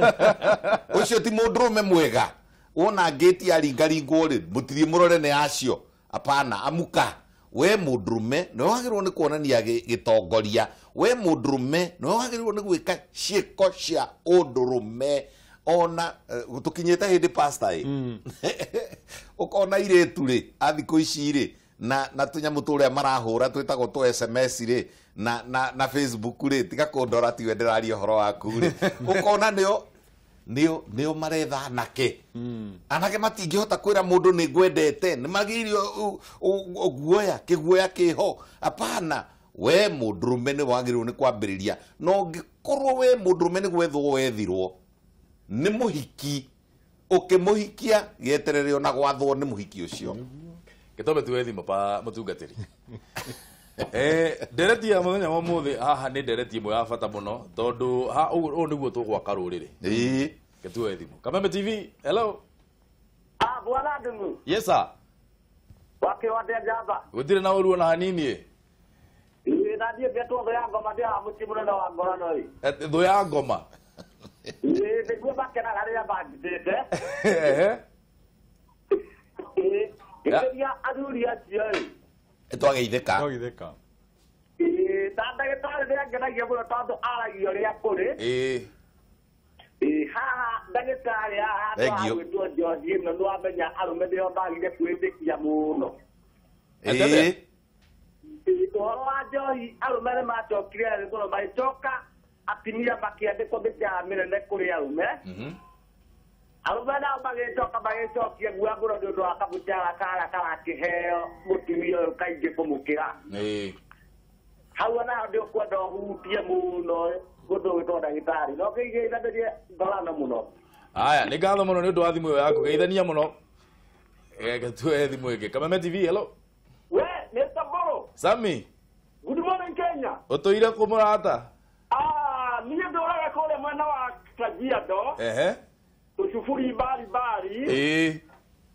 Ũcio ti mũndũrũme mwega. Wona ngĩti yaringaringwo rĩ, mũtithiĩ mũrore nĩ acio. Apana, amuka. We mũndũrũme nĩwe wagĩrĩirwo nĩ kuonania gĩtongoria. We mũndũrũme nĩwe wagĩrĩirwo nĩ gwĩka ciĩko cia ũndũrũme. Ona tũkinyĩte hĩndĩ pastor ĩ, ũkona irĩtu rĩ, a thikũ ici rĩ, na tũnyamũ tũrĩa marahũra twĩtagwo tũ SMS rĩ, na Facebook rĩ, tiga kũndora tiwe ndĩraria ũhoro waku rĩ, ũkona nĩo Nĩo maretha anake. Anake matingĩhota kwĩra mũndũ nĩ ngwendete, nĩ magĩrĩirwo guoya, kĩguoya kĩho. Hapana, we mũndũrũme nĩ wagĩrĩirwo nĩ kwambĩrĩria. No ũngĩkorwo we mũndũrũme nĩ gwethwo wethirwo nĩ mũhiki, ũkĩmũhikia gĩeterere ona gwathwo nĩ mũhiki ũcio. Gĩtombe tuwe thimũ pa mũtungatĩri. Ndereti ya mũthenya wa ũmũthĩ haha nĩ ndereti ĩmwe ya bata mũno tondũ ha ũũ nĩguo tũgwaka rũrĩrĩ. Ĩĩ. Gĩtuoe thimũ. Kameme TV, hello. Ah, bwana Ndung'u. Yes sir. Wakĩwande njamba. Gũtirĩ na ũru ona hanini. Ĩĩ na niĩ ngetwo thũ ya ngoma ndĩ haha mũciĩ mũnene wa ngorano ĩ. Thũ ya ngoma. Ĩĩ nĩguo makenaga rĩrĩa manjitĩte. Ehe. Ĩĩ ngĩgeria athuri acio ĩ. Twageithĩka. Twageithĩka. Ĩĩ ta ndagĩtarĩ nĩangenagia mũno tondũ aragia ũrĩa kũrĩ. Ĩĩ. Ĩĩ haha ndagĩtarĩ haha Thank you. gwĩtwo George ĩno nĩwamenya arũme nĩo magire kwĩtĩkia mũno. Ĩĩ. Ũhoro wa njohi arũme nĩ macokire thĩ mũno magĩcoka atumia makĩandĩkwo mĩcara mĩnene kũrĩ arũme. Arũme nao magĩcoka magĩcokia guoya mũno nĩ ũndũ wa kamũcara karĩa karakĩheo mũtumia ũyũ kaingĩ kũmũkĩra. Ĩĩ. Hau onaho nĩ ũkwenda ũhutie mũno mũndũ ũgwĩtwo ndagĩtarĩ no kĩgeithanĩrie ngorano mũno. Aya, nĩ ngatho mũno nĩ ũndũ wa thimũ ĩyo yaku, geithania mũno. Gĩtue thimũ ĩngĩ. Kameme TV, hello. We, Mr. Mburu. Sami. Good morning Kenya. Ũtũire kũ mũrata? Ah, niĩ ndũraga kũrĩa mwena wa Kajiado. Ehe. Tũcuburi mbari mbari. Ĩĩ.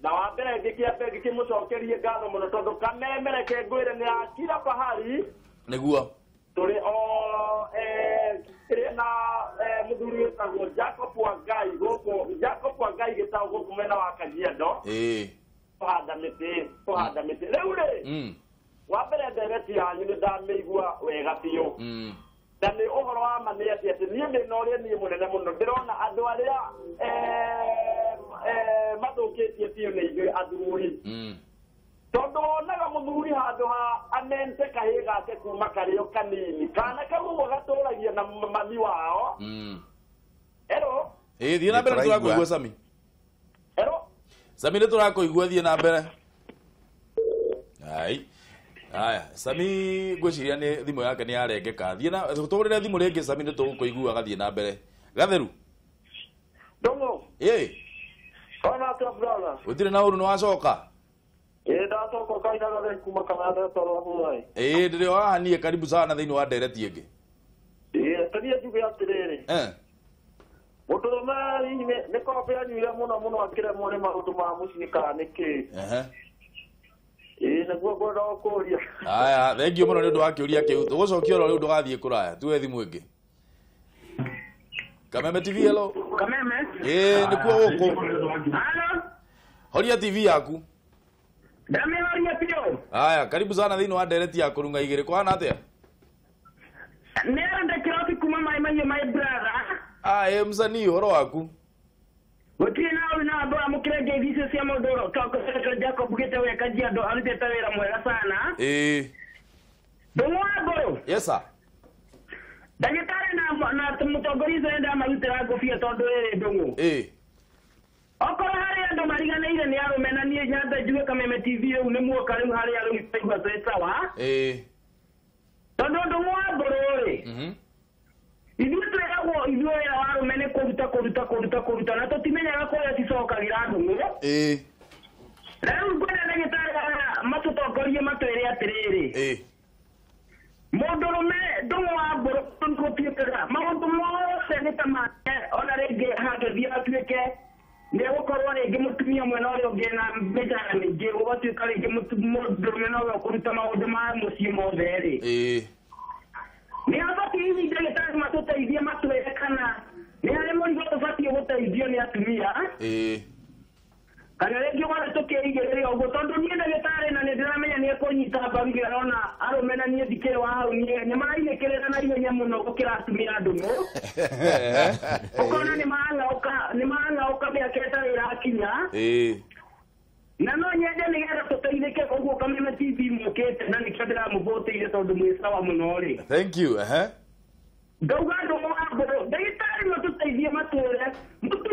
Na wa mbere ngĩkĩambe ngĩkĩmũcokerie ngatho mũno tondũ Kameme reke ngwĩre nĩ ya kila pahali. Nĩguo. Tũrĩ o kĩrĩ na mũthuri wĩtagwo Jacob Wangai gũkũ, Jacob Wangai gĩtagwo gũkũ mwena wa Kajiado. Ĩĩ. Kũhanda mĩtĩ, kũhanda mĩtĩ. Rĩu rĩ, wa mbere ndereti yanyu nĩ ndamĩigua wega biũ. Na nĩ ũhoro wa ma nĩ atĩ atĩ niĩ ndĩ na ũrĩa niĩ mũnene mũno ndĩrona andũ arĩa mathũkĩtie biũ nĩ ithuĩ athuri. Tondũ wonaga mũthuri handũ ha amente kahĩĩ gake kuma karĩ o kanini kana kau ũguo gatũragia na mami wao. Ero? Ĩĩ, thiĩ na mbere nĩ tũrakũigua Sami. Ero? Sami nĩ tũrakũigua, thiĩ na mbere. Ai. Aya, Sami ngwĩciria nĩ thimũ yake nĩ yarengeka. Thiĩ na tũhũrĩre thimũ rĩngĩ Sami nĩ tũgũkũigua gathiĩ na mbere. Gatheru. Ndung'u. Ĩĩ. Ona atĩa brother? Gũtirĩ na ũru nĩ wacoka? Ĩĩ ndacoka kaina gathe kuma Kanada toro hũrai. Ĩĩ ndĩrĩ o haha niĩ, karibu sana thĩinĩ wa ndereti ĩngĩ. Ĩĩ tũthiĩ njuge atĩrĩrĩ. Mũndũrũme hihi nĩ kobe anyuire mũno mũno akĩremwo nĩ maũndũ ma mũciĩ kana nĩ kĩĩ? Ehe. Ĩĩ nĩguo ngwenda gũkũria. Aya, thengiũ mũno nĩ ũndũ wa kĩũria kĩu. Tũgũcokia oro rĩu ndũgathiĩ kũraya. Tuoe thimũ ĩngĩ. Kameme TV, hello. Kameme? Ĩĩ nĩkuo gũkũ. Hello. Horia TV yaku. Ndamĩhoria biũ. Aya, karibu sana thĩinĩ wa ndereti ya kũrung'a igĩrĩ. Kũhana atĩa? Nĩ ndakĩroki kuma Mai Mahiũ my brother. Ah, ĩ msanii ũhoro waku? Gũtirĩ na ũru na andũ amũkĩre ngeithi icio cia mũndũ ũrĩa Jacob Gĩte Kajiado arutĩte wĩra mwega sana. Ĩĩ. Ndung'u wa Mburu. Yes sir. Ndagĩtarĩ na mũtongoria ũcio nĩndamarutĩra ngũbia tondũ rĩrĩ Ndung'u. Ĩĩ. Okorwo harĩ andũ mariganĩire nĩ arũme na niĩ nyambe njuge Kameme TV rĩu nĩ muoka rĩu harĩa rĩu taigua twĩ sawa. Ĩĩ. Tondũ Ndung'u wa Mburu rĩ. Ithuĩ twĩragwo ithuĩ wĩra wa arũme nĩ kũruta kũruta kũruta kũruta na tũtimenyaga kũrĩa cicokagĩra Ndung'u. Ĩĩ. Rĩu ngwenda ndagĩtarĩ matũtongorie matwĩre atĩrĩrĩ. Ĩĩ. Mũndũrũme Ndung'u wa Mburu gũtuĩkaga maũndũ mothe nĩ ta make ona rĩngĩ hangĩthiĩ atuĩke nĩ egũkorwo rĩngĩ mũtumia mwena ũrĩa ũngĩ na mĩcara mĩingĩ gũgatuĩka rĩngĩ mũndũrũme nowe ũkũruta maũndũ ma mũciĩ mothe rĩ. Ĩĩ. Nĩ abatiĩ hihi ndagĩtarĩ matũteithie matwĩre kana nĩ harĩ mũrigo ũbatiĩ gũteithio nĩ atumia. Ĩĩ. Kana rĩngĩ wothe tũkĩigĩrĩra ũguo tondũ niĩ ndagĩtarĩ na nĩ ndĩramenya nĩ ekũnyita mbaru ndĩrona arũme na niĩ ndikĩrĩ wa hau niĩ nĩ marainĩkĩrĩra na ihenya mũno gũkĩra atumia Ndung'u. Ũkona nĩ marang'aũka mĩaka ĩtarĩ ĩrakinya. Ĩĩ. Na no nyende nĩgetha tũteithĩke ũguo Kameme TV mũkĩte na nĩkĩo ndĩramũbũtĩire tondũ mwĩ sawa mũno rĩ. Thank you. Ehe. Ndauga Ndung'u wa Mburu ndagĩtarĩ matũteithie matwĩre mũtumia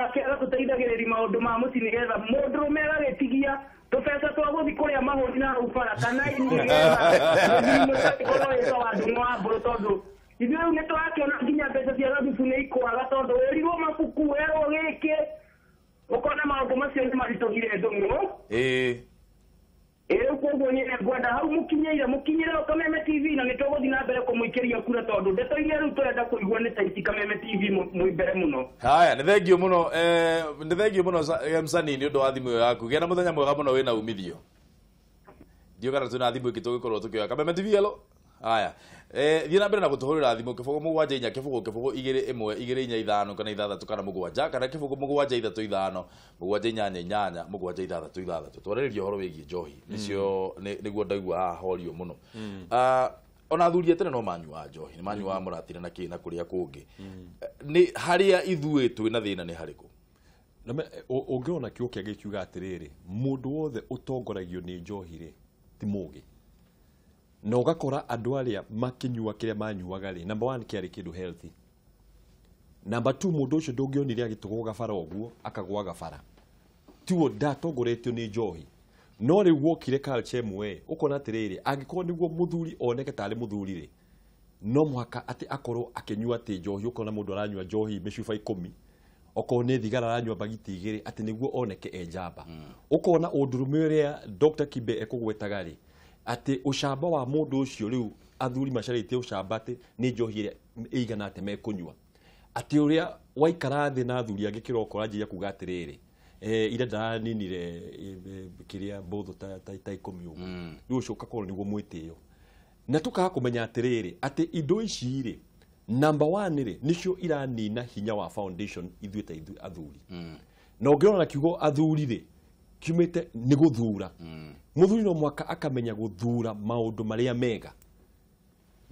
wake agatũteithagĩrĩria maũndũ ma mũciĩ nĩgetha mũndũrũme agagĩtigia tũbeca twa gũthiĩ kũrĩa mahũri na hau bara kana nĩgetha mũkorwo wĩta wa Ndung'u wa Mbũrũ tondũ ithuĩ rĩu nĩtũrakĩona nginya mbeca cia gathubu nĩ ikwaga tondũ wĩrirwo mabuku werwo gĩkĩ ũkona maũndũ macio nĩ maritũhire Ndung'u. Ĩĩ. Rĩu koguo niĩ nĩngwenda hau mũkinyĩire mũkinyĩre o Kameme TV na nĩtũgũthiĩ na mbere kũmũikĩria kura tondũ ndeto iria rĩu tũrenda kũigua nĩ ta ici Kameme TV mwĩ mbere mũno. Haya, nĩ thengio mũno, nĩ thengio mũno Msanii nĩ ũndũ wa thimũ ĩyo yaku. Gĩa na mũthenya mwega mũno wĩna umithio. Ndiũĩ kana twĩna thimũ ĩngĩ tũgĩkorwo tũkĩoya. Kameme TV, hello. Haya. Thiĩ na mbere na gũtũhũrĩra thimũ 0 7 4 0 0 2 1 2 4 5 kana 6 kana 7 kana 0 7 3 5 7 8 8 7 6 6. Twarĩrĩria ũhoro wĩgiĩ njohi. Nĩcio nĩguo ndaigua haha horio mũno. Ona athuri a tene no manyuaga njohi, nĩ manyuaga mũratira na kĩ na kũrĩa kũngĩ. Nĩ harĩa ithuĩ twĩna thĩna nĩ harĩkũ? Ũngĩona kiugo kĩa gĩkiuga atĩrĩrĩ, mũndũ wothe ũtongoragio nĩ njohi rĩ, ti mũgĩ. Na ũgakora andũ arĩa makĩnyua kĩrĩa manyuaga rĩ, number 1 kĩarĩ kĩndũ healthy. Number 2 mũndũ ũcio ndũngĩonire agĩtũgũga bara ũguo akagwaga bara. Tiwo ndatongoretio nĩ njohi. No rĩu wokire culture ĩmwe ũkona atĩrĩrĩ, angĩkorwo nĩguo mũthuri oneke tarĩ mũthuri rĩ, no mũhaka atĩ akorwo akĩnyua atĩ njohi, ũkona mũndũ aranyua njohi mĩcuba 10, okorwo nĩ thigara aranyua bagiti 2 atĩ nĩguo oneke e njamba. Ũkona ũndũrũme ũrĩa Dr. Kibe ekũgwetaga rĩ, atĩ ũcamba wa mũndũ ũcio rĩu athuri macarĩtie ũcamba atĩ nĩ njohi ĩrĩa ĩigana atĩ mekũnyua. Atĩ ũrĩa waikara thĩ na athuri angĩ kĩroko anjĩria kuga atĩrĩrĩ, ira ndaraninire kĩrĩa mbũthũ ta 10 ũguo. Rĩu ũcio ũgakorwo nĩguo mwĩtĩo. Na tũkaga kũmenya atĩrĩrĩ, atĩ indo ici rĩ, number 1 rĩ, nĩcio iranina hinya wa foundation ithuĩ ta ithuĩ athuri. Na ũngĩrora na kiugo athuri rĩ, kiumĩte nĩ gũthura. Mũthuri no mwaka akamenya gũthura maũndũ marĩa mega.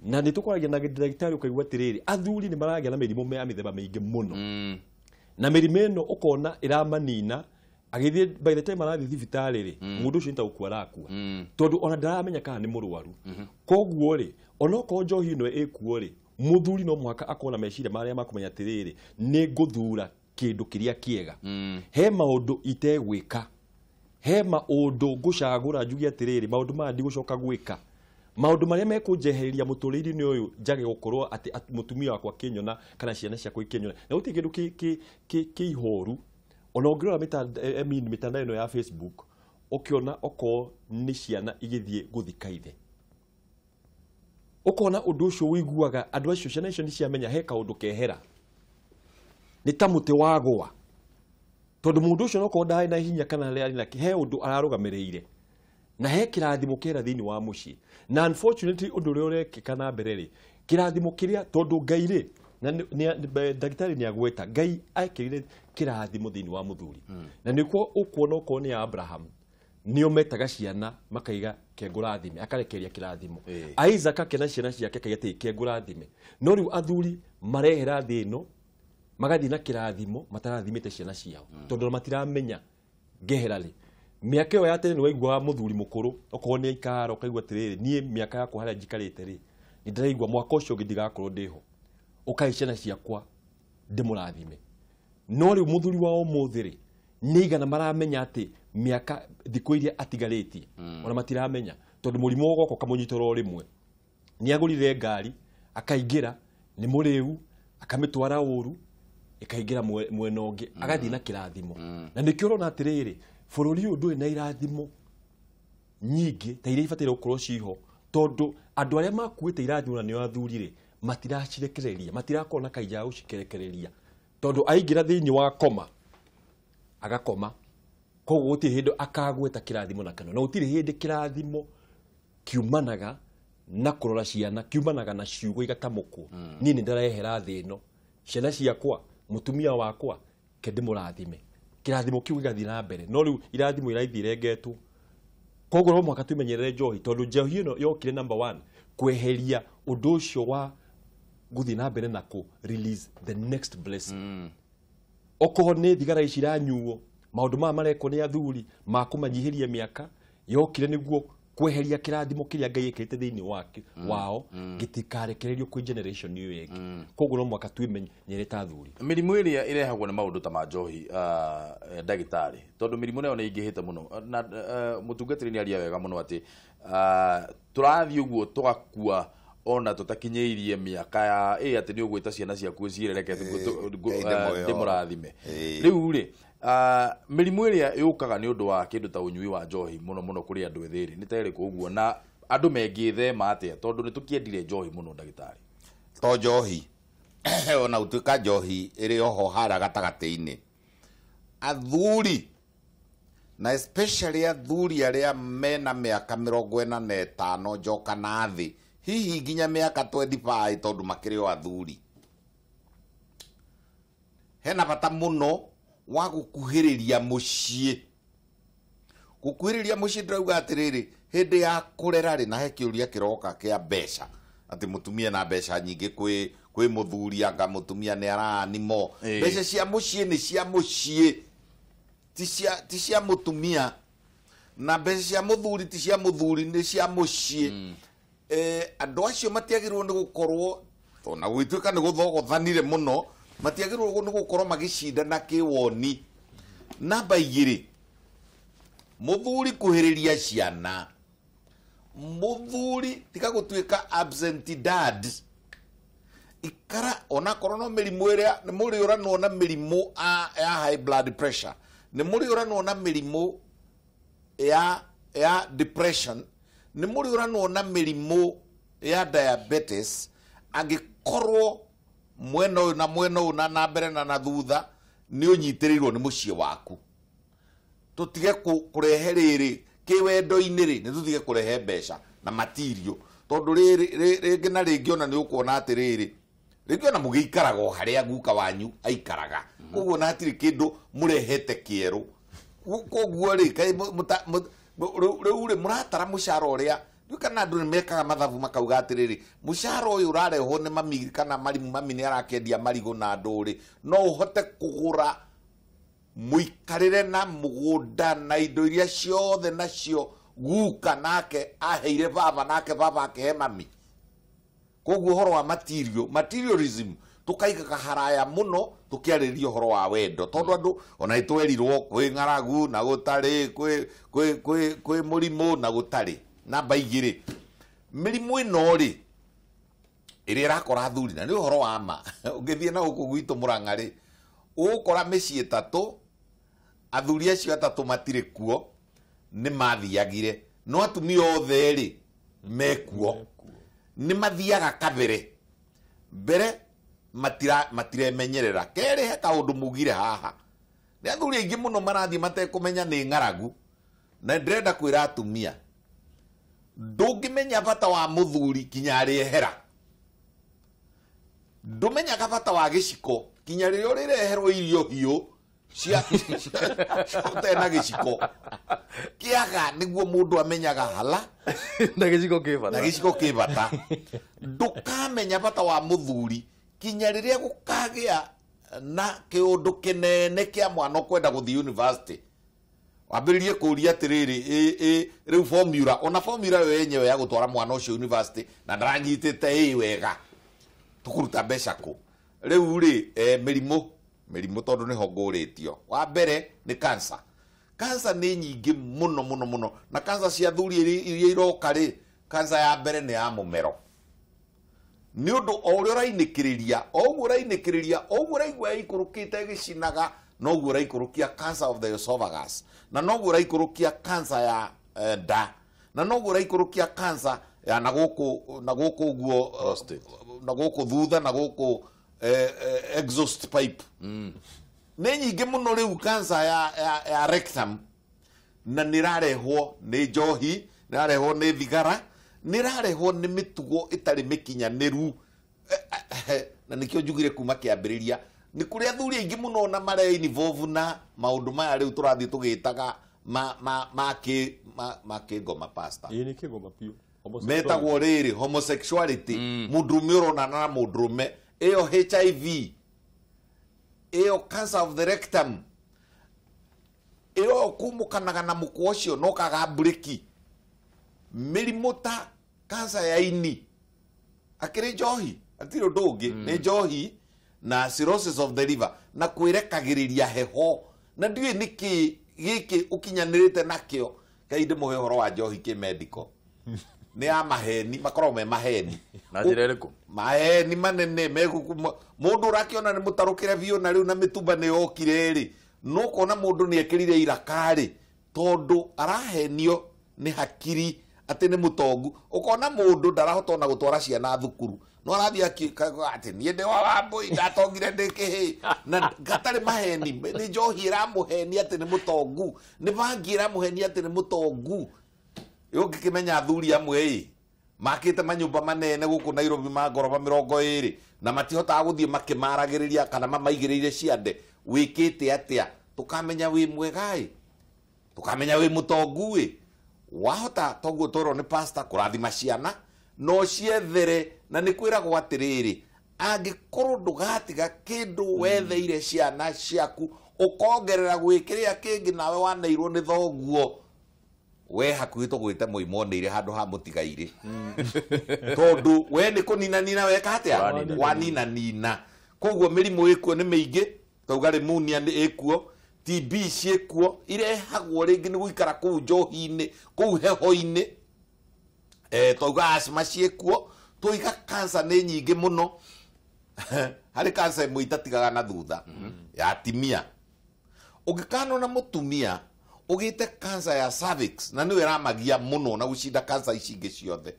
Na nĩ tũkoragia na ndagĩtarĩ ũkaigua atĩrĩrĩ, athuri nĩ maragĩa na mĩrimũ ya mĩthemba mĩingĩ mũno. Na mĩrimũ ĩno ũkona ĩramanina, agĩthiĩ by the time arathiĩ thibitarĩ rĩ, mũndũ ũcio nĩ ta gũkua arakua. Tondũ ona ndaramenya kana nĩ mũrwaru. Koguo rĩ, onokorwo njohi ĩno ĩkuo rĩ, mũthuri no mũhaka akorwo na meciria marĩa makũmenya atĩrĩrĩ, nĩ ngũthura kĩndũ kĩrĩa kĩega. He maũndũ itegwĩka. He maũndũ ngũcagũra njuge atĩrĩrĩ, maũndũ maya ndigũcoka gwĩka. Maũndũ marĩa mekũnjehereria mũtũrĩre-inĩ ũyũ njage gũkorwo atĩ mũtumia wakwa akĩnyona kana ciana ciakwa ikĩnyona. Na gũtirĩ kĩndũ kĩ ihoru. Ona ũngĩrora mĩtandao ĩno ya Facebook, ũkĩona okorwo nĩ ciana igĩthiĩ gũthika ithe. Ũkona ũndũ ũcio ũiguaga andũ acio ciana icio nĩ ciamenya he kaũndũ kehera. Nĩ ta mũtĩ wagũa. Tondũ mũndũ ũcio nokorwo ndarĩ na hinya kana arĩ na he ũndũ ararũgamĩrĩire. Na he kĩrathimo kĩera thĩinĩ wa mũciĩ. Na unfortunately ũndũ ũrĩa ũrekĩka na mbere rĩ, kĩrathimo kĩrĩa tondũ Ngai rĩ, na ndagĩtarĩ nĩ agweta, Ngai ekĩrire kĩrathimo thĩinĩ wa mũthuri. Na nĩkuo ũkuona okorwo nĩ Abraham, nĩo metaga ciana makaiga kengũrathime, akarekeria kĩrathimo. Isaac akena ciana ciake akaiga atĩ kengũrathime. No rĩu athuri marehera thĩ ĩno magathiĩ na kĩrathimo matarathimĩte ciana ciao. Tondũ matiramenya ngehera rĩ. Mĩaka ĩyo ya tene nĩ waiguaga mũthuri mũkũrũ okorwo nĩ aikara ũkaigua atĩrĩrĩ, niĩ mĩaka yakwa harĩa njikarĩte rĩ, nĩ ndĩraigua mwaka ũcio ũngĩ ndigakorwo ndĩho. Ũkai ciana ciakwa ndĩmũrathime. No rĩu mũthuri wa ũmũthĩ rĩ, nĩ igana maramenya atĩ mĩaka thikũ iria atigarĩtie, ona matiramenya tondũ mũrimũ ũgoka ũkamũnyitũra o rĩmwe. Nĩ agũrire ngari, akaingĩra, nĩ mũrĩu, akamĩtwara ũru, ĩkaingĩra mwena ũngĩ, agathiĩ na kĩrathimo. Na nĩkĩo ũrona atĩrĩrĩ, bũrũri ũyũ ndũrĩ na irathimo nyingĩ ta iria ibataire gũkorwo ciho, tondũ andũ arĩa makuĩte irathimo na nĩo athuri rĩ, matiracirekereria, matirakorwo na kahinda ga gũcikerekereria. Tondũ aingĩra thĩinĩ wa koma, agakoma. Koguo gũtirĩ hĩndĩ akagweta kĩrathimo na kanua. Na gũtirĩ hĩndĩ kĩrathimo kiumanaga na kũrora ciana, kiumanaga na ciugo igatamũkwo. Niĩ nĩ ndarehera thĩ ĩno, ciana ciakwa, mũtumia wakwa, ke ndĩmũrathime. Kĩrathimo kĩu gĩgathiĩ na mbere. No rĩu irathimo irathiĩ irengetwo. Koguo no mũhaka twĩmenyerere njohi, tondũ njohi ĩno yokire number 1 kweheria ũndũ ũcio wa gũthiĩ na mbere na kũ release the next blessing. Okorwo nĩ thigara ici iranyuo, maũndũ maya marekwo nĩ athuri ma kũmanyihĩria mĩaka, yokire nĩguo Kweheria kĩrathimo kĩrĩa Ngai ekĩrĩte thĩinĩ wake wao gĩtikarekererio kwĩ generation ĩyo ĩngĩ. Koguo no mũhaka twĩmenyere ta athuri. Mĩrimũ ĩrĩa ĩrehagwo nĩ maũndũ ta ma njohi, ndagĩtarĩ, tondũ mĩrimũ nayo nĩ ĩingĩhĩte mũno na mũtungatĩri nĩ aria wega mũno atĩ tũrathiĩ ũguo tũgakua ona tũtakinyĩirie mĩaka ya ĩ atĩ nĩ ũgwĩta ciana ciaku ũciĩre reke ndĩmũrathime. Rĩu rĩ, mĩrimũ ĩrĩa yũkaga nĩ ũndũ wa kĩndũ ta ũnyui wa njohi mũno mũno kũrĩ andũ ethĩ rĩ, nĩ ta ĩrĩkũ ũguo, na andũ mengĩthema atĩa tondũ nĩ tũkĩendire njohi mũno ndagĩtarĩ? To njohi ona gũtuĩka njohi ĩrĩ oho harĩa gatagatĩ-inĩ, athuri na especially athuri arĩa mena mĩaka 45 njoka na thĩ, hihi nginya mĩaka 25, tondũ makĩrĩ o athuri, hena bata mũno wa gũkuhĩrĩria mũciĩ. Gũkuhĩrĩria mũciĩ ndĩrauga atĩrĩrĩ, hĩndĩ ya kũrera rĩ, na he kĩũria kĩroka kĩa mbeca, atĩ mũtumia na mbeca nyingĩ kwĩ mũthuri, anga mũtumia nĩ araanimo. Mbeca cia mũciĩ nĩ cia mũciĩ, ti cia mũtumia, na mbeca cia mũthuri ti cia mũthuri, nĩ cia mũciĩ. Andũ acio matiagĩrĩirwo nĩ gũkorwo, ona gũgĩtuĩka nĩ gũthogothanire mũno, matiagĩrĩirwo nĩ gũkorwo magĩcindana kĩwoni. Namba 2, mũthuri kuhĩrĩria ciana. Mũthuri tiga gũtuĩka absent dad, ikara onakorwo no mĩrimũ ĩrĩa nĩ mũrĩũranwo na mĩrimũ ya high blood pressure, nĩ mũrĩũranwo na mĩrimũ ya depression, nĩ mũrĩũranwo na mĩrimũ ya diabetes, angĩkorwo mwena ũyũ na mwena ũyũ na na mbere na na thutha nĩ ũnyitĩrĩirwo nĩ mũciĩ waku. Tũtige kũrehe rĩrĩ kĩwendo-inĩ rĩ, nĩ tũtige kũrehe mbeca na matirio, tondũ rĩngĩ na rĩngĩ ona nĩ ũkuona atĩrĩrĩ, rĩngĩ ona mũgĩikaraga o harĩa guka wanyu aikaraga, koguo na hatirĩ kĩndũ mũrehete kĩerũ. Koguo rĩ, rĩu rĩ mũratara mũcara ũrĩa, rĩu kana andũ nĩ mekaga mathabu makauga atĩrĩrĩ, mũcara ũyũ ũrarehwo nĩ mami kana mami nĩ arakĩendia marigũ na andũ rĩ, no ũhote kũgũra mũikarĩre na mũgũnda na indo iria ciothe nacio guka nake aheire baba, nake baba akĩhe mami. Koguo ũhoro wa materialism tũkaigaga haraya mũno tũkĩarĩrĩria ũhoro wa wendo, tondũ andũ ona nĩtwerirwo kwĩ ng'aragu na gũtarĩ, kwĩ mũrimũ na gũtarĩ. Namba 2, mĩrimũ ĩno rĩ ĩrĩa ĩrakora athuri, na nĩ ũhoro wa ma, ũngĩthiĩ na gũkũ gwitũ Mũrang'a rĩ, ũgũkora mĩciĩ 3, athuri acio 3 matirĩ kuo, nĩ mathiagire, no atumia othe rĩ mekuo, nĩ mathiaga kabere mbere, matiremenyerera. Kerĩ, he kaũndũ mugire haha, nĩ athuri aingĩ mũno marathiĩ matekũmenya nĩ ng'aragu, na ndĩrenda kwĩra atumia, ndũngĩmenya bata wa mũthuri kinya arĩehera, ndũmenyaga bata wa gĩciko kinya rĩrĩa ũrĩreherwo irio hiũ cia ũtarĩ na gĩciko kĩaga, nĩguo mũndũ amenyaga hala na gĩciko kĩ bata, na gĩciko kĩ bata. Ndũkamenya bata wa mũthuri kinya rĩrĩa gũkagĩa na kĩũndũ kĩnene kĩa mwana ũkwenda gũthiĩ university, wambĩrĩrie kũũria atĩrĩrĩ, rĩu formula, ona formula yo yenyewe ya gũtwara mwana ũcio university na ndaranyitĩte ĩ wega, tũkũruta mbeca kũ? Rĩu rĩ, mĩrimũ tondũ nĩho ngũrĩtio. Wa mbere nĩ cancer. Cancer nĩ nyingĩ mũno mũno mũno, na cancer cia athuri iria iroka rĩ, cancer ya mbere nĩ ya mũmero. Nĩ ũndũ o ũrĩa ũrainĩkĩrĩria, o ũguo ũrainĩkĩrĩria, o ũguo ũraigua ĩikũrũkĩte ĩgĩcinaga, noguo ũraikũrũkia cancer of the esophagus, na noguo ũraikũrũkia cancer ya nda, na noguo ũraikũrũkia cancer ya na gũkũ ũguo prostate, na gũkũ thutha, na gũkũ exhaust pipe. Nĩ nyingĩ mũno rĩu cancer ya rectum, na nĩ ĩrarehwo nĩ njohi, nĩ ĩrarehwo nĩ thigara, nĩ ĩrarehwo nĩ mĩtugo ĩtarĩ mĩkinyanĩru. Na nĩkĩo njugire kuma kĩambĩrĩria, nĩ kũrĩ athuri aingĩ mũno na mare involve na maũndũ maya rĩu tũrathiĩ tũgĩtaga ma kĩngoma pastor. Ĩĩ nĩ kĩngoma biũ. Metagwo rĩrĩ homosexuality, mũndũrũme ũronana na mũndũrũme, ĩyo HIV, ĩyo cancer of the rectum, ĩyo kumũkanaga na mũkwa ũcio no kaga mburĩki. Mĩrimũ ta kansa ya ini akĩrĩ njohi atirĩ ũndũ ũngĩ nĩ njohi na cirrhosis of the liver na kwĩrekagĩrĩria heho na ndiũĩ nĩkĩ gĩkĩ ũkinyanĩrĩte nakĩo. Ngai ndĩmũhe ũhoro wa njohi kĩ medical nĩ ya maheni, makoragwo me maheni Na njĩra ĩrĩkũ? Maheni manene mũndũ ũrakĩona nĩ mũtarũkĩre biũ na rĩu na mĩtumba nĩ yokire rĩ, no kona mũndũ nĩ ekĩrire iraka rĩ, tondũ arahenio nĩ hakiri atĩ nĩ mũtongu. Ũkona mũndũ ndarahota ona gũtwara ciana thukuru, no arathiĩ atĩ niĩ ndĩ wa Wambũi ndatongire ndĩ kĩhĩ, na gatarĩ maheni. Nĩ njohi ĩramũhenia atĩ nĩ mũtongu, nĩ bangi ĩramũhenia atĩ nĩ mũtongu. Ũngĩkĩmenya athuri amwe ĩ makĩte manyũmba manene gũkũ Nairobi ma ngoroba 20 na matihotaga gũthiĩ makĩmaragĩrĩria kana mamaigĩrĩire ciande, wĩkĩte atĩa? Tũkamenya wĩ mwega ĩ, tũkamenya wĩ mũtongu ĩ, wahota toguo twerwo nĩ pastor kũrathima ciana no ciethere. Na nĩ kwĩragwo atĩrĩrĩ, angĩkorwo ndũgatiga kĩndũ wetheire ciana ciaku ũkongerera gwĩkĩrĩa kĩngĩ nawe waneirwo nĩ thoguo, we hakuhĩ tũgwĩte mũimonĩire handũ ha mũtigairĩ, tondũ we nĩ kũninanina weka atĩa? Waninanina. Koguo mĩrimũ ĩkuo nĩ mĩingĩ, tauga pneumonia nĩ ĩkuo, TB ciĩkuo, irehagwo rĩngĩ nĩ gũikara kũu njohi-inĩ, kũu heho-inĩ, tauga asthma ciĩkuo, tũiga cancer nĩ nyingĩ mũno. Harĩ cancer ĩmwe itatigaga na thutha ya atimia. Ũngĩkanona mũtumia ũgĩte cancer ya cervix, na nĩyo ĩramagia mũno na gũcinda cancer ici ingĩ ciothe,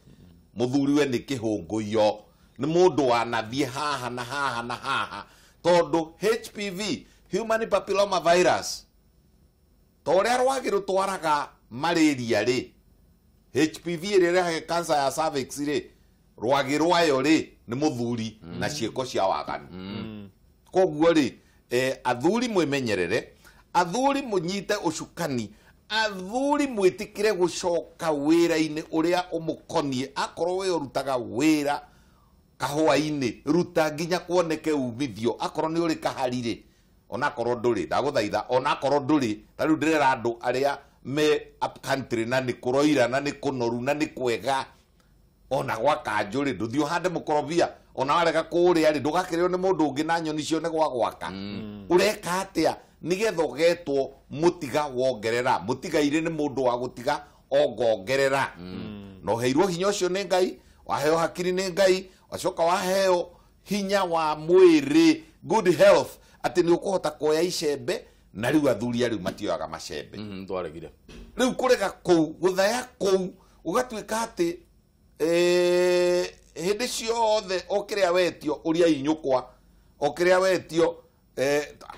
mũthuriwe nĩ kĩhũngũyo, nĩ mũndũ wanathiĩ haha na haha na haha, tondũ HPV, human papilloma virus, ta ũrĩa rwagĩ rũtwaraga malaria rĩ, HPV ĩrĩa ĩrehaga cancer ya cervix rĩ, rwagĩ rwayo rĩ nĩ mũthuri na ciĩko cia waganu. Koguo rĩ, athuri mwĩmenyerere, athuri mũnyite ũcukani, athuri mwĩtĩkĩre gũcoka wĩra-inĩ ũrĩa ũmũkoniĩ. Akorwo we ũrutaga wĩra kahũa-inĩ, ruta nginya kuoneke umithio. Akorwo nĩ ũrĩ kahari rĩ, onakorwo ndũrĩ, ndagũthaitha, onakorwo ndũrĩ, ta rĩu ndĩrera andũ arĩa me up country na nĩ kũroira na nĩ kũnoru na nĩ kwega, ona gwa kanjũ rĩ, ndũthiĩ ũhande mũkorobia, ona warega kũũrĩa rĩ, ndũgakĩrĩo nĩ mũndũ ũngĩ na nyoni cione gwa gwaka. Ũreka atĩa nĩgetha ũgetwo mũtiga wongerera? Mũtigairĩ nĩ mũndũ wa gũtiga ongongerera. Na ũheirwo hinya ũcio nĩ Ngai, waheo hakiri nĩ Ngai, wacoka waheo hinya wa mwĩrĩ, good health, atĩ nĩ ũkũhota kuoya icembe. Na rĩu athuri rĩu matioyaga macembe. Twaregire. Rĩu kũrega kũu, gũthaya kũu, ũgatuĩka atĩ hĩndĩ ciothe o kĩrĩa wetio ũria inyũkwa, o kĩrĩa wetio,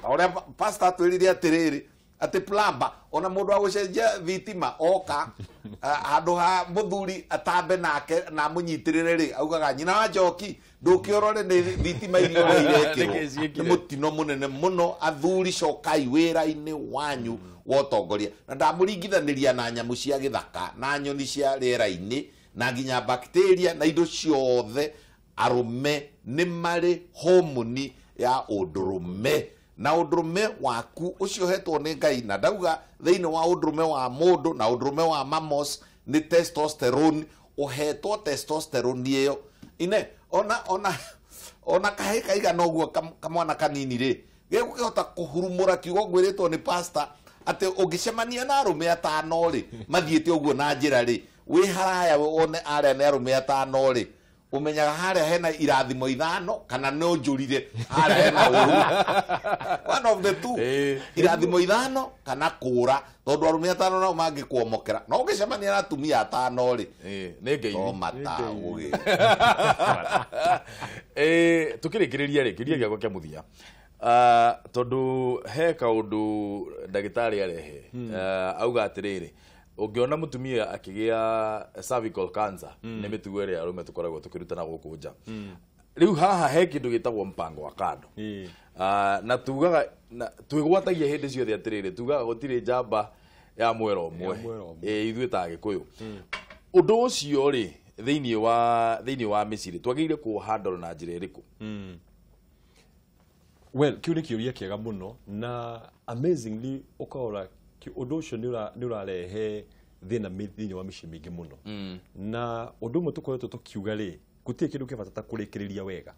ũrĩa pastor atwĩrire atĩrĩrĩ, atĩ plumber, ona mũndũ wa gũcenjia thitima oka handũ ha mũthuri atambe nake na amũnyitĩrĩre rĩ, augaga nyina wa njoki ndũkĩorore nĩ thitima iria ũrĩa irekĩrwo. Nĩ mũtino mũnene mũno. Athuri cokai wĩra-inĩ wanyu wa ũtongoria. Na ndamũringithanĩria na nyamũ cia gĩthaka na nyoni cia rĩera-inĩ na nginya bacteria na indo ciothe. Arũme nĩ marĩ homoni ya ũndũrũme, na ũndũrũme waku ũcio ũhetwo nĩ Ngai. Na ndauga thĩinĩ wa ũndũrũme wa mũndũ na ũndũrũme wa mammals nĩ testosterone, ũhetwo testosterone ĩyo ine ona kahĩ kaigana ũguo kamwana kanini rĩ, gĩgũkĩhota kũhurumũra kiugo ngwĩrĩtwo nĩ pastor atĩ ũngĩcemania na arũme atano rĩ, mathiĩte ũguo na njĩra rĩ, wĩ haraya wone arĩa nĩ arũme atano rĩ, ũmenyaga harĩa hena irathimo 5 kana no njũrire harĩa hena ũru. One of the two, irathimo 5 kana kũra, tondũ arũme atano nao mangĩkuomokera. No ũngĩcemania na atumia atano rĩ, nĩ ngeithi. No matagũgĩ. Tũkĩrĩkĩrĩria rĩ, kĩũria gĩakwa kĩa mũthia, tondũ he kaũndũ ndagĩtarĩ arehe, auga atĩrĩrĩ, ũngĩona mũtumia akĩgĩa cervical cancer nĩ mĩtugo ĩrĩa arũme tũkoragwo tũkĩrutana gũkũ nja. Rĩu haha he kĩndũ gĩtagwo mpango wa kando, na tugaga twĩgwatagia hĩndĩ ciothe atĩrĩrĩ, tugaga gũtirĩ njamba ya mwera ũmwe, ithuĩ ta Agĩkũyũ. Ũndũ ũcio rĩ, thĩinĩ wa mĩciĩ twagĩrĩire kũũhandle na njĩra ĩrĩkũ? Well, kĩu nĩ kĩũria kĩega mũno, na amazingly ũkora ũndũ ũcio nĩ ũrarehe thĩna thĩinĩ wa mĩciĩ mĩingĩ mũno. Na ũndũ ũmwe tũkoretwo tũkiuga rĩ, gũtirĩ kĩndũ kĩa bata ta kũrĩkĩrĩria wega.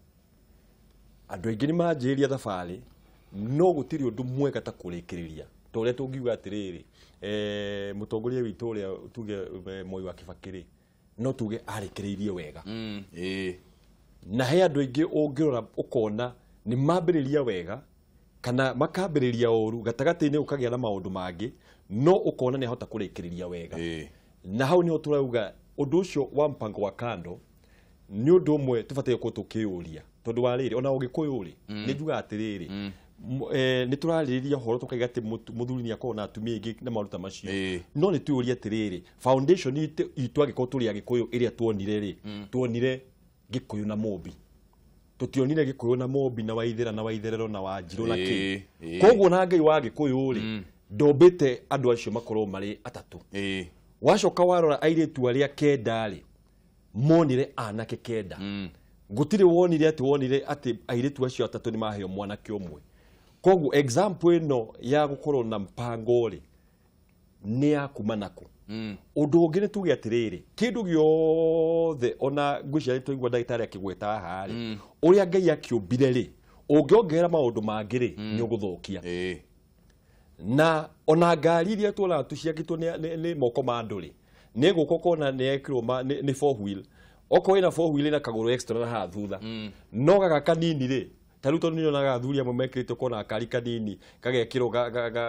Andũ aingĩ nĩ manjĩrĩria thabarĩ, no gũtirĩ ũndũ mwega ta kũrĩkĩrĩria. Ta ũrĩa tũngiuga atĩrĩrĩ, mũtongoria witũ ũrĩa tuge Moi wa Kibaki rĩ, no tuge arĩkĩrĩirie wega. Na he andũ aingĩ ũngĩrora ũkona nĩ mambĩrĩria wega kana makambĩrĩria ũru, gatagatĩ-inĩ ũkagĩa na maũndũ mangĩ, no ũkona nĩ ahota kũrĩkĩrĩria wega. Na hau nĩho tũrauga ũndũ ũcio wa mpango wa kando nĩ ũndũ ũmwe tũbataire gũkorwo tũkĩũria, tondũ wa rĩrĩ ona ũgĩkũyũ rĩ, nĩ njugaga atĩrĩrĩ, nĩ tũrarĩrĩria ũhoro tũkaiga atĩ mũthuri nĩ akorwo na atumia aingĩ na maũndũ ta macio, no nĩ twĩyũrie atĩrĩrĩ, foundation itũ angĩkorwo tũrĩ Agĩkũyũ ĩrĩa tuonire rĩ, tuonire Gĩkũyũ na Mũmbi, tũtionire Gĩkũyũ na Mũmbi na Waithera na Waitherero na Wanjirũ na kĩ. Koguo na Ngai wa Gĩkũyũ rĩ, ndombĩte andũ acio makorwo marĩ atatũ. Wacoka warora airĩtu arĩa kenda rĩ, monire anake kenda. Gũtirĩ wonire atĩ wonire atĩ airĩtu acio atatũ nĩ maheo mwanake ũmwe. Koguo example ĩno ya gũkorwo na mpango rĩ, nĩ ya kuma nakũ. Ũndũ ũngĩ nĩ tuge atĩrĩrĩ, kĩndũ gĩothe ona ngwĩciria twaigua ndagĩtarĩ akĩgweta haha rĩ, ũrĩa Ngai akĩũmbire rĩ, ũngĩongerera maũndũ mangĩ rĩ, nĩ ũgũthũkia. Na ona ngari iria tuonaga tũciakĩtwo nĩ moko ma andũ rĩ, nĩ gũka ũkona nĩ yekĩrwo nĩ four wheel, okorwo ĩna four wheel ĩna kagũrũ extra na haha thutha, no gaka kanini rĩ, ta rĩu tondũ nĩnyonaga athuri amwe mekĩrĩte ũkona gakari kanini gagekĩrwo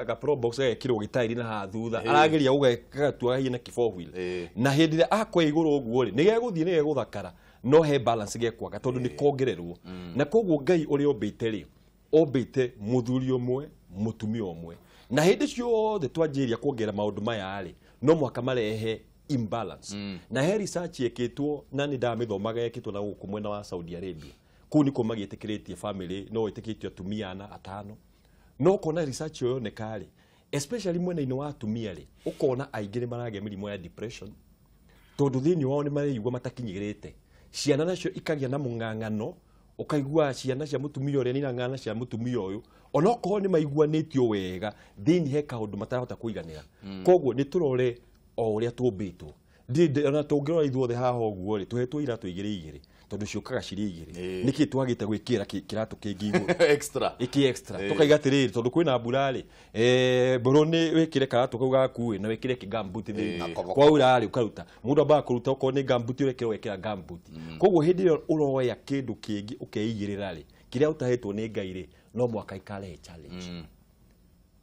ga Probox gagekĩrwo gĩtairi na haha thutha, arageria gũgatua hihi na kĩ four wheel. Na hĩndĩ ĩrĩa akwa igũrũ ũguo rĩ, nĩ gegũthiĩ nĩ gegũthakara, no he balance gekwaga tondũ nĩ kongererwo. Na koguo Ngai ũrĩa ombĩte rĩ, ombĩte mũthuri ũmwe mũtumia ũmwe, na hĩndĩ ciothe twanjĩrĩria kuongerera maũndũ maya rĩ, no mũhaka marehe imbalance. Na he research yekĩtwo na nĩ ndamĩthomaga, yekĩtwo na gũkũ mwena wa Saudi Arabia, kũu nĩkuo magĩtĩkĩrĩtie family no ĩtĩkĩtio atumia ana atano, no ũkona research ĩyo yoneka rĩ, especially mwena-inĩ wa atumia rĩ, ũkona aingĩ nĩ maragĩa mĩrimũ ya depression, tondũ thĩinĩ wao nĩ mareigua matakinyĩrĩte. Ciana nacio ikagĩa na mũng'ang'ano, ũkaigua ciana cia mũtumia ũrĩa nĩ irang'ang'ana cia mũtumia ũyũ, onokorwo nĩ maiguanĩtio wega, thĩinĩ he kaũndũ matarahota kũiganĩra. Koguo nĩ tũrore o ũrĩa tũmbĩtwo. Ona tũngĩrora ithuothe haha ũguo rĩ, tũhetwo iratũ igĩrĩ igĩrĩ, tondũ ciũkaga cirĩ igĩrĩ. Nĩkĩ twagĩte gwĩkĩra kĩratũ kĩngĩ igũrũ? Extra. Ĩkĩ extra. Tũkaiga atĩrĩrĩ, tondũ kwĩna mbura rĩ, mbũrũ nĩ wĩkĩre karatũ kau gaku ĩ, na wĩkĩre kĩgambuti thĩinĩ. Kwaura rĩ, ũkaruta. Mũndũ ambaga kũruta okorwo nĩ gambuti ũrekĩra ũgekĩra gambuti. Koguo hĩndĩ ĩrĩa ũroya kĩndũ kĩngĩ ũkeigĩrĩra rĩ, kĩrĩa ũtahetwo nĩ Ngai rĩ, no mũhaka ikarehe challenge.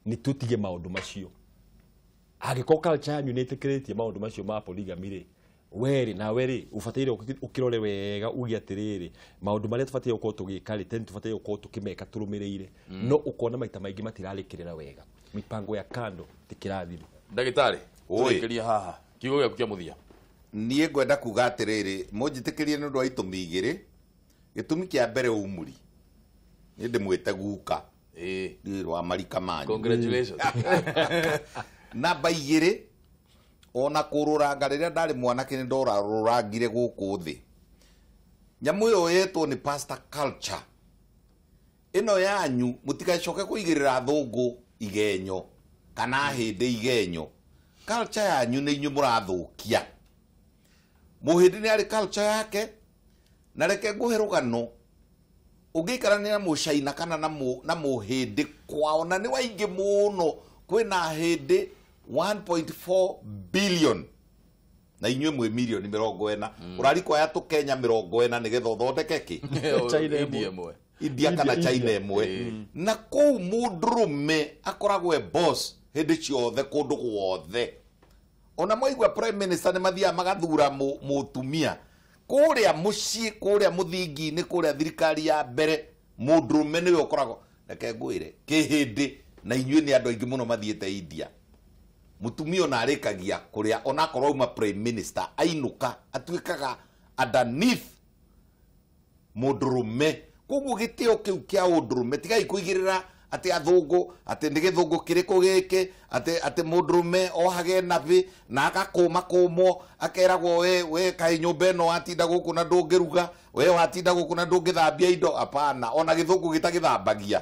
Nĩ tũtige maũndũ macio. Angĩkorwo culture yanyu nĩ ĩtĩkĩrĩtie maũndũ macio ma polygamy rĩ, werĩ nawe rĩ, ũbataire ũkĩrore wega uge atĩrĩrĩ, maũndũ marĩa tũbataire gũkorwo tũgĩka rĩ, tene tũbataire gũkorwo tũkĩmeka tũrũmĩrĩire, no ũkona maita maingĩ matirarĩkĩrĩra wega. Mipango ya kando ti kĩrathimo. Ndagĩtarĩ, tũrĩkĩrie haha kiugo gĩaku kĩa mũthia. Niĩ ngwenda kuga atĩrĩrĩ, mũnjĩtĩkĩrie nĩ ũndũ wa itũmi igĩrĩ. Gĩtũmi kĩa mbere umuri, niĩ ndĩmwĩte guka, nĩ rwa marika manyu. Congratulations. Namba igĩrĩ, ona kũrũranga rĩrĩa ndarĩ mwanake nĩ ndorarũrangire gũkũ thĩ. Nyamũ ĩyo yetwo nĩ pastor culture. Ĩno yanyu mũtigacoke kũigĩrĩra athũngũ igenyo kana hĩndĩ igenyo. Culture yanyu nĩ inyuĩ mũrathũkia. Mũhĩndĩ nĩ arĩ culture yake, na reke ngũhe rũgano. Ũngĩikarania na mũcaina kana na mũhĩndĩ kwao, na nĩ waingĩ mũno, kwĩna hĩndĩ 1.4 billion na inyuĩ mwĩ mirioni 40. Ũrarikwaya tũkenya 40 nĩgetha ũthondeke kĩ? China ĩmwe. India kana China ĩmwe. Na kũu mũndũrũme akoragwo e boss hĩndĩ ciothe kũndũ guothe. Ona mwaigua prime minister nĩ mathiaga magathura mũtumia kũrĩa mũciĩ, kũrĩa mũthingi-inĩ, kũrĩa thirikari ya mbere, mũndũrũme nĩwe ũkoragwo. Reke ngwĩre kĩhĩndĩ, na inyuĩ nĩ andũ aingĩ mũno mathiĩte India. Mũtumia ona arĩkagia kũrĩa onakorwo auma prime minister ainũka atuĩkaga underneath mũndũrũme. Koguo gĩtĩo kĩu kĩa ũndũrũme, tigai kũigĩrĩra atĩ athũngũ atĩ nĩ gĩthũngũ kĩrĩkũ gĩkĩ atĩ atĩ mũndũrũme ohage nabĩ na agakũma kũmwo akeragwo we kaĩ nyũmba ĩno watinda gũkũ na ndũngĩruga we watinda gũkũ na ndũngĩthambia indo apana ona gĩthũngũ gĩtagĩthambagia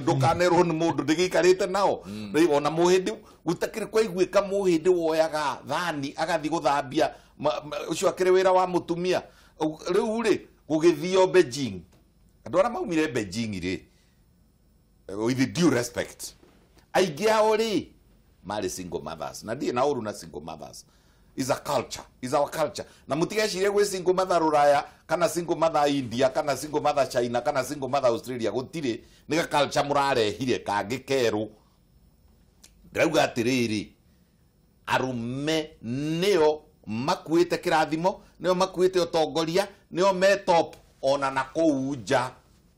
ndũkanerwo nĩ mũndũ ndĩgĩikarĩte nao ona mũhĩndĩ gũtakĩrĩ kwaiguĩka mũhĩndĩ woyaga thani agathiĩ gũthambia ũcio akĩrĩ wĩra wa mũtumia rĩu rĩ gũgĩthio Beijing andũ arĩa maumire Beijing rĩ with due respect aingĩ ao rĩ marĩ single mothers na ndirĩ na ũru na single mothers is a culture is our culture na mũtigecirie gwĩ single mother rũraya kana single mother India kana single mother China kana single mother Australia gũtirĩ nĩ ga culture mũrarehire kangĩ kerũ ndĩrauga atĩrĩrĩ arũme nĩo makuĩte kĩrathimo nĩo makuĩte ũtongoria nĩo me top ona na kũu nja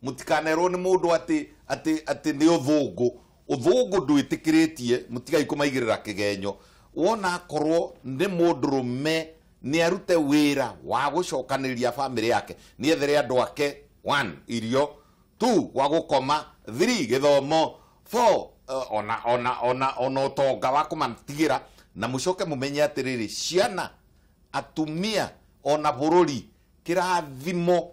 mũtikanerwo nĩ mũndũ atĩ atĩ atĩ nĩ ũthũngũ ũthũngũ ndwĩtĩkĩrĩtie mũtigai kũmaigĩrĩra kĩgenyo wona akorwo nĩ mũndũrũme nĩ arute wĩra wa gũcokanĩrĩria bamĩrĩ yake nĩ ethere andũ ake 1 irio 2 gwa gũkoma 3 gĩthomo 4 ona ona ona ona ũtonga wa kũmatigĩra na mũcoke mũmenye atĩrĩrĩ ciana atumia ona bũrũri kĩrathimo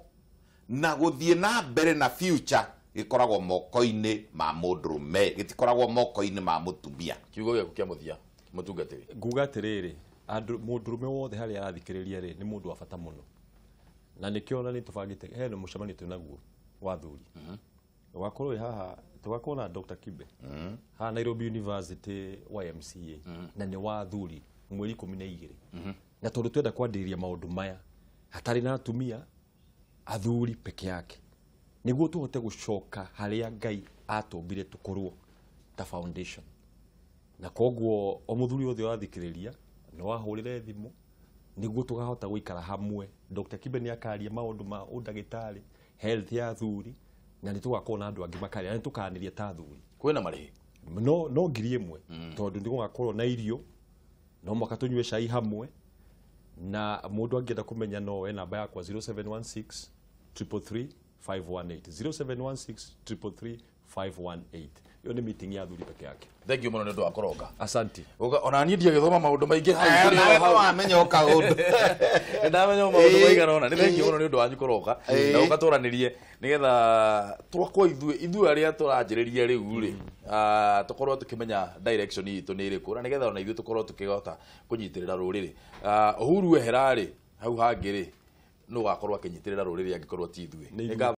na gũthiĩ na mbere na future gĩkoragwo moko-inĩ ma mũndũrũme gĩtikoragwo moko-inĩ ma mũtumia kiugo gĩaku kĩa mũthia mũtungatĩri nguga atĩrĩrĩ andũ mũndũrũme wothe harĩa arathikĩrĩria rĩ nĩ mũndũ wa bata mũno na nĩkĩo ona nĩ tũbangĩte hena mũcemanio twĩ naguo wa athuri ũgakorwo wĩ haha tũgakorwo na Dr. Kibe haha Nairobi University YMCA na nĩ wa athuri mweri 12 na tondũ twenda kwambĩrĩria maũndũ maya hatarĩ na atumia athuri peke yake nĩguo tũhote gũcoka harĩa Ngai atũmbire tũkorwo ta foundation na koguo o mũthuri wothe ũrathikĩrĩria no ahũrĩre thimũ nĩguo tũkahota gũikara hamwe Dr. Kibe nĩ akaria maũndũ ma ũndagĩtarĩ health ya athuri na nĩ tũgakorwo na andũ angĩ makaria na nĩ tũkanĩria ta athuri kwĩna marĩhi no 1,000 tondũ nĩ gũgakorwo na irio no mwaka tũnyue cai hamwe na mũndũ angĩenda kũmenya no oe namba yakwa 0716 333 518 0716 333 518 ĩyo nĩ meeting ya athuri peke yake thank you mũno nĩ ũndũ wa kũroka asante ona niĩ ndiagĩthoma maũndũ maingĩ hau nawe no wamenya o kaũndũ ndamenya maũndũ maigana ũna nĩ thank you mũno nĩ ũndũ wanyu kũroka na ũgatũranĩrie nĩgetha twakwo ithuĩ arĩa tũranjĩrĩria rĩu rĩ tũkorwo tũkĩmenya direction itũ nĩ ĩrĩkũ na nĩgetha ona ithuĩ tũkorwo tũkĩhota kũnyitĩrĩra rũrĩrĩ Uhuru ehera rĩ hau hangĩ rĩ nũ ũgakorwo akĩnyitĩrĩra rũrĩrĩ angĩkorwo ti ithuĩ.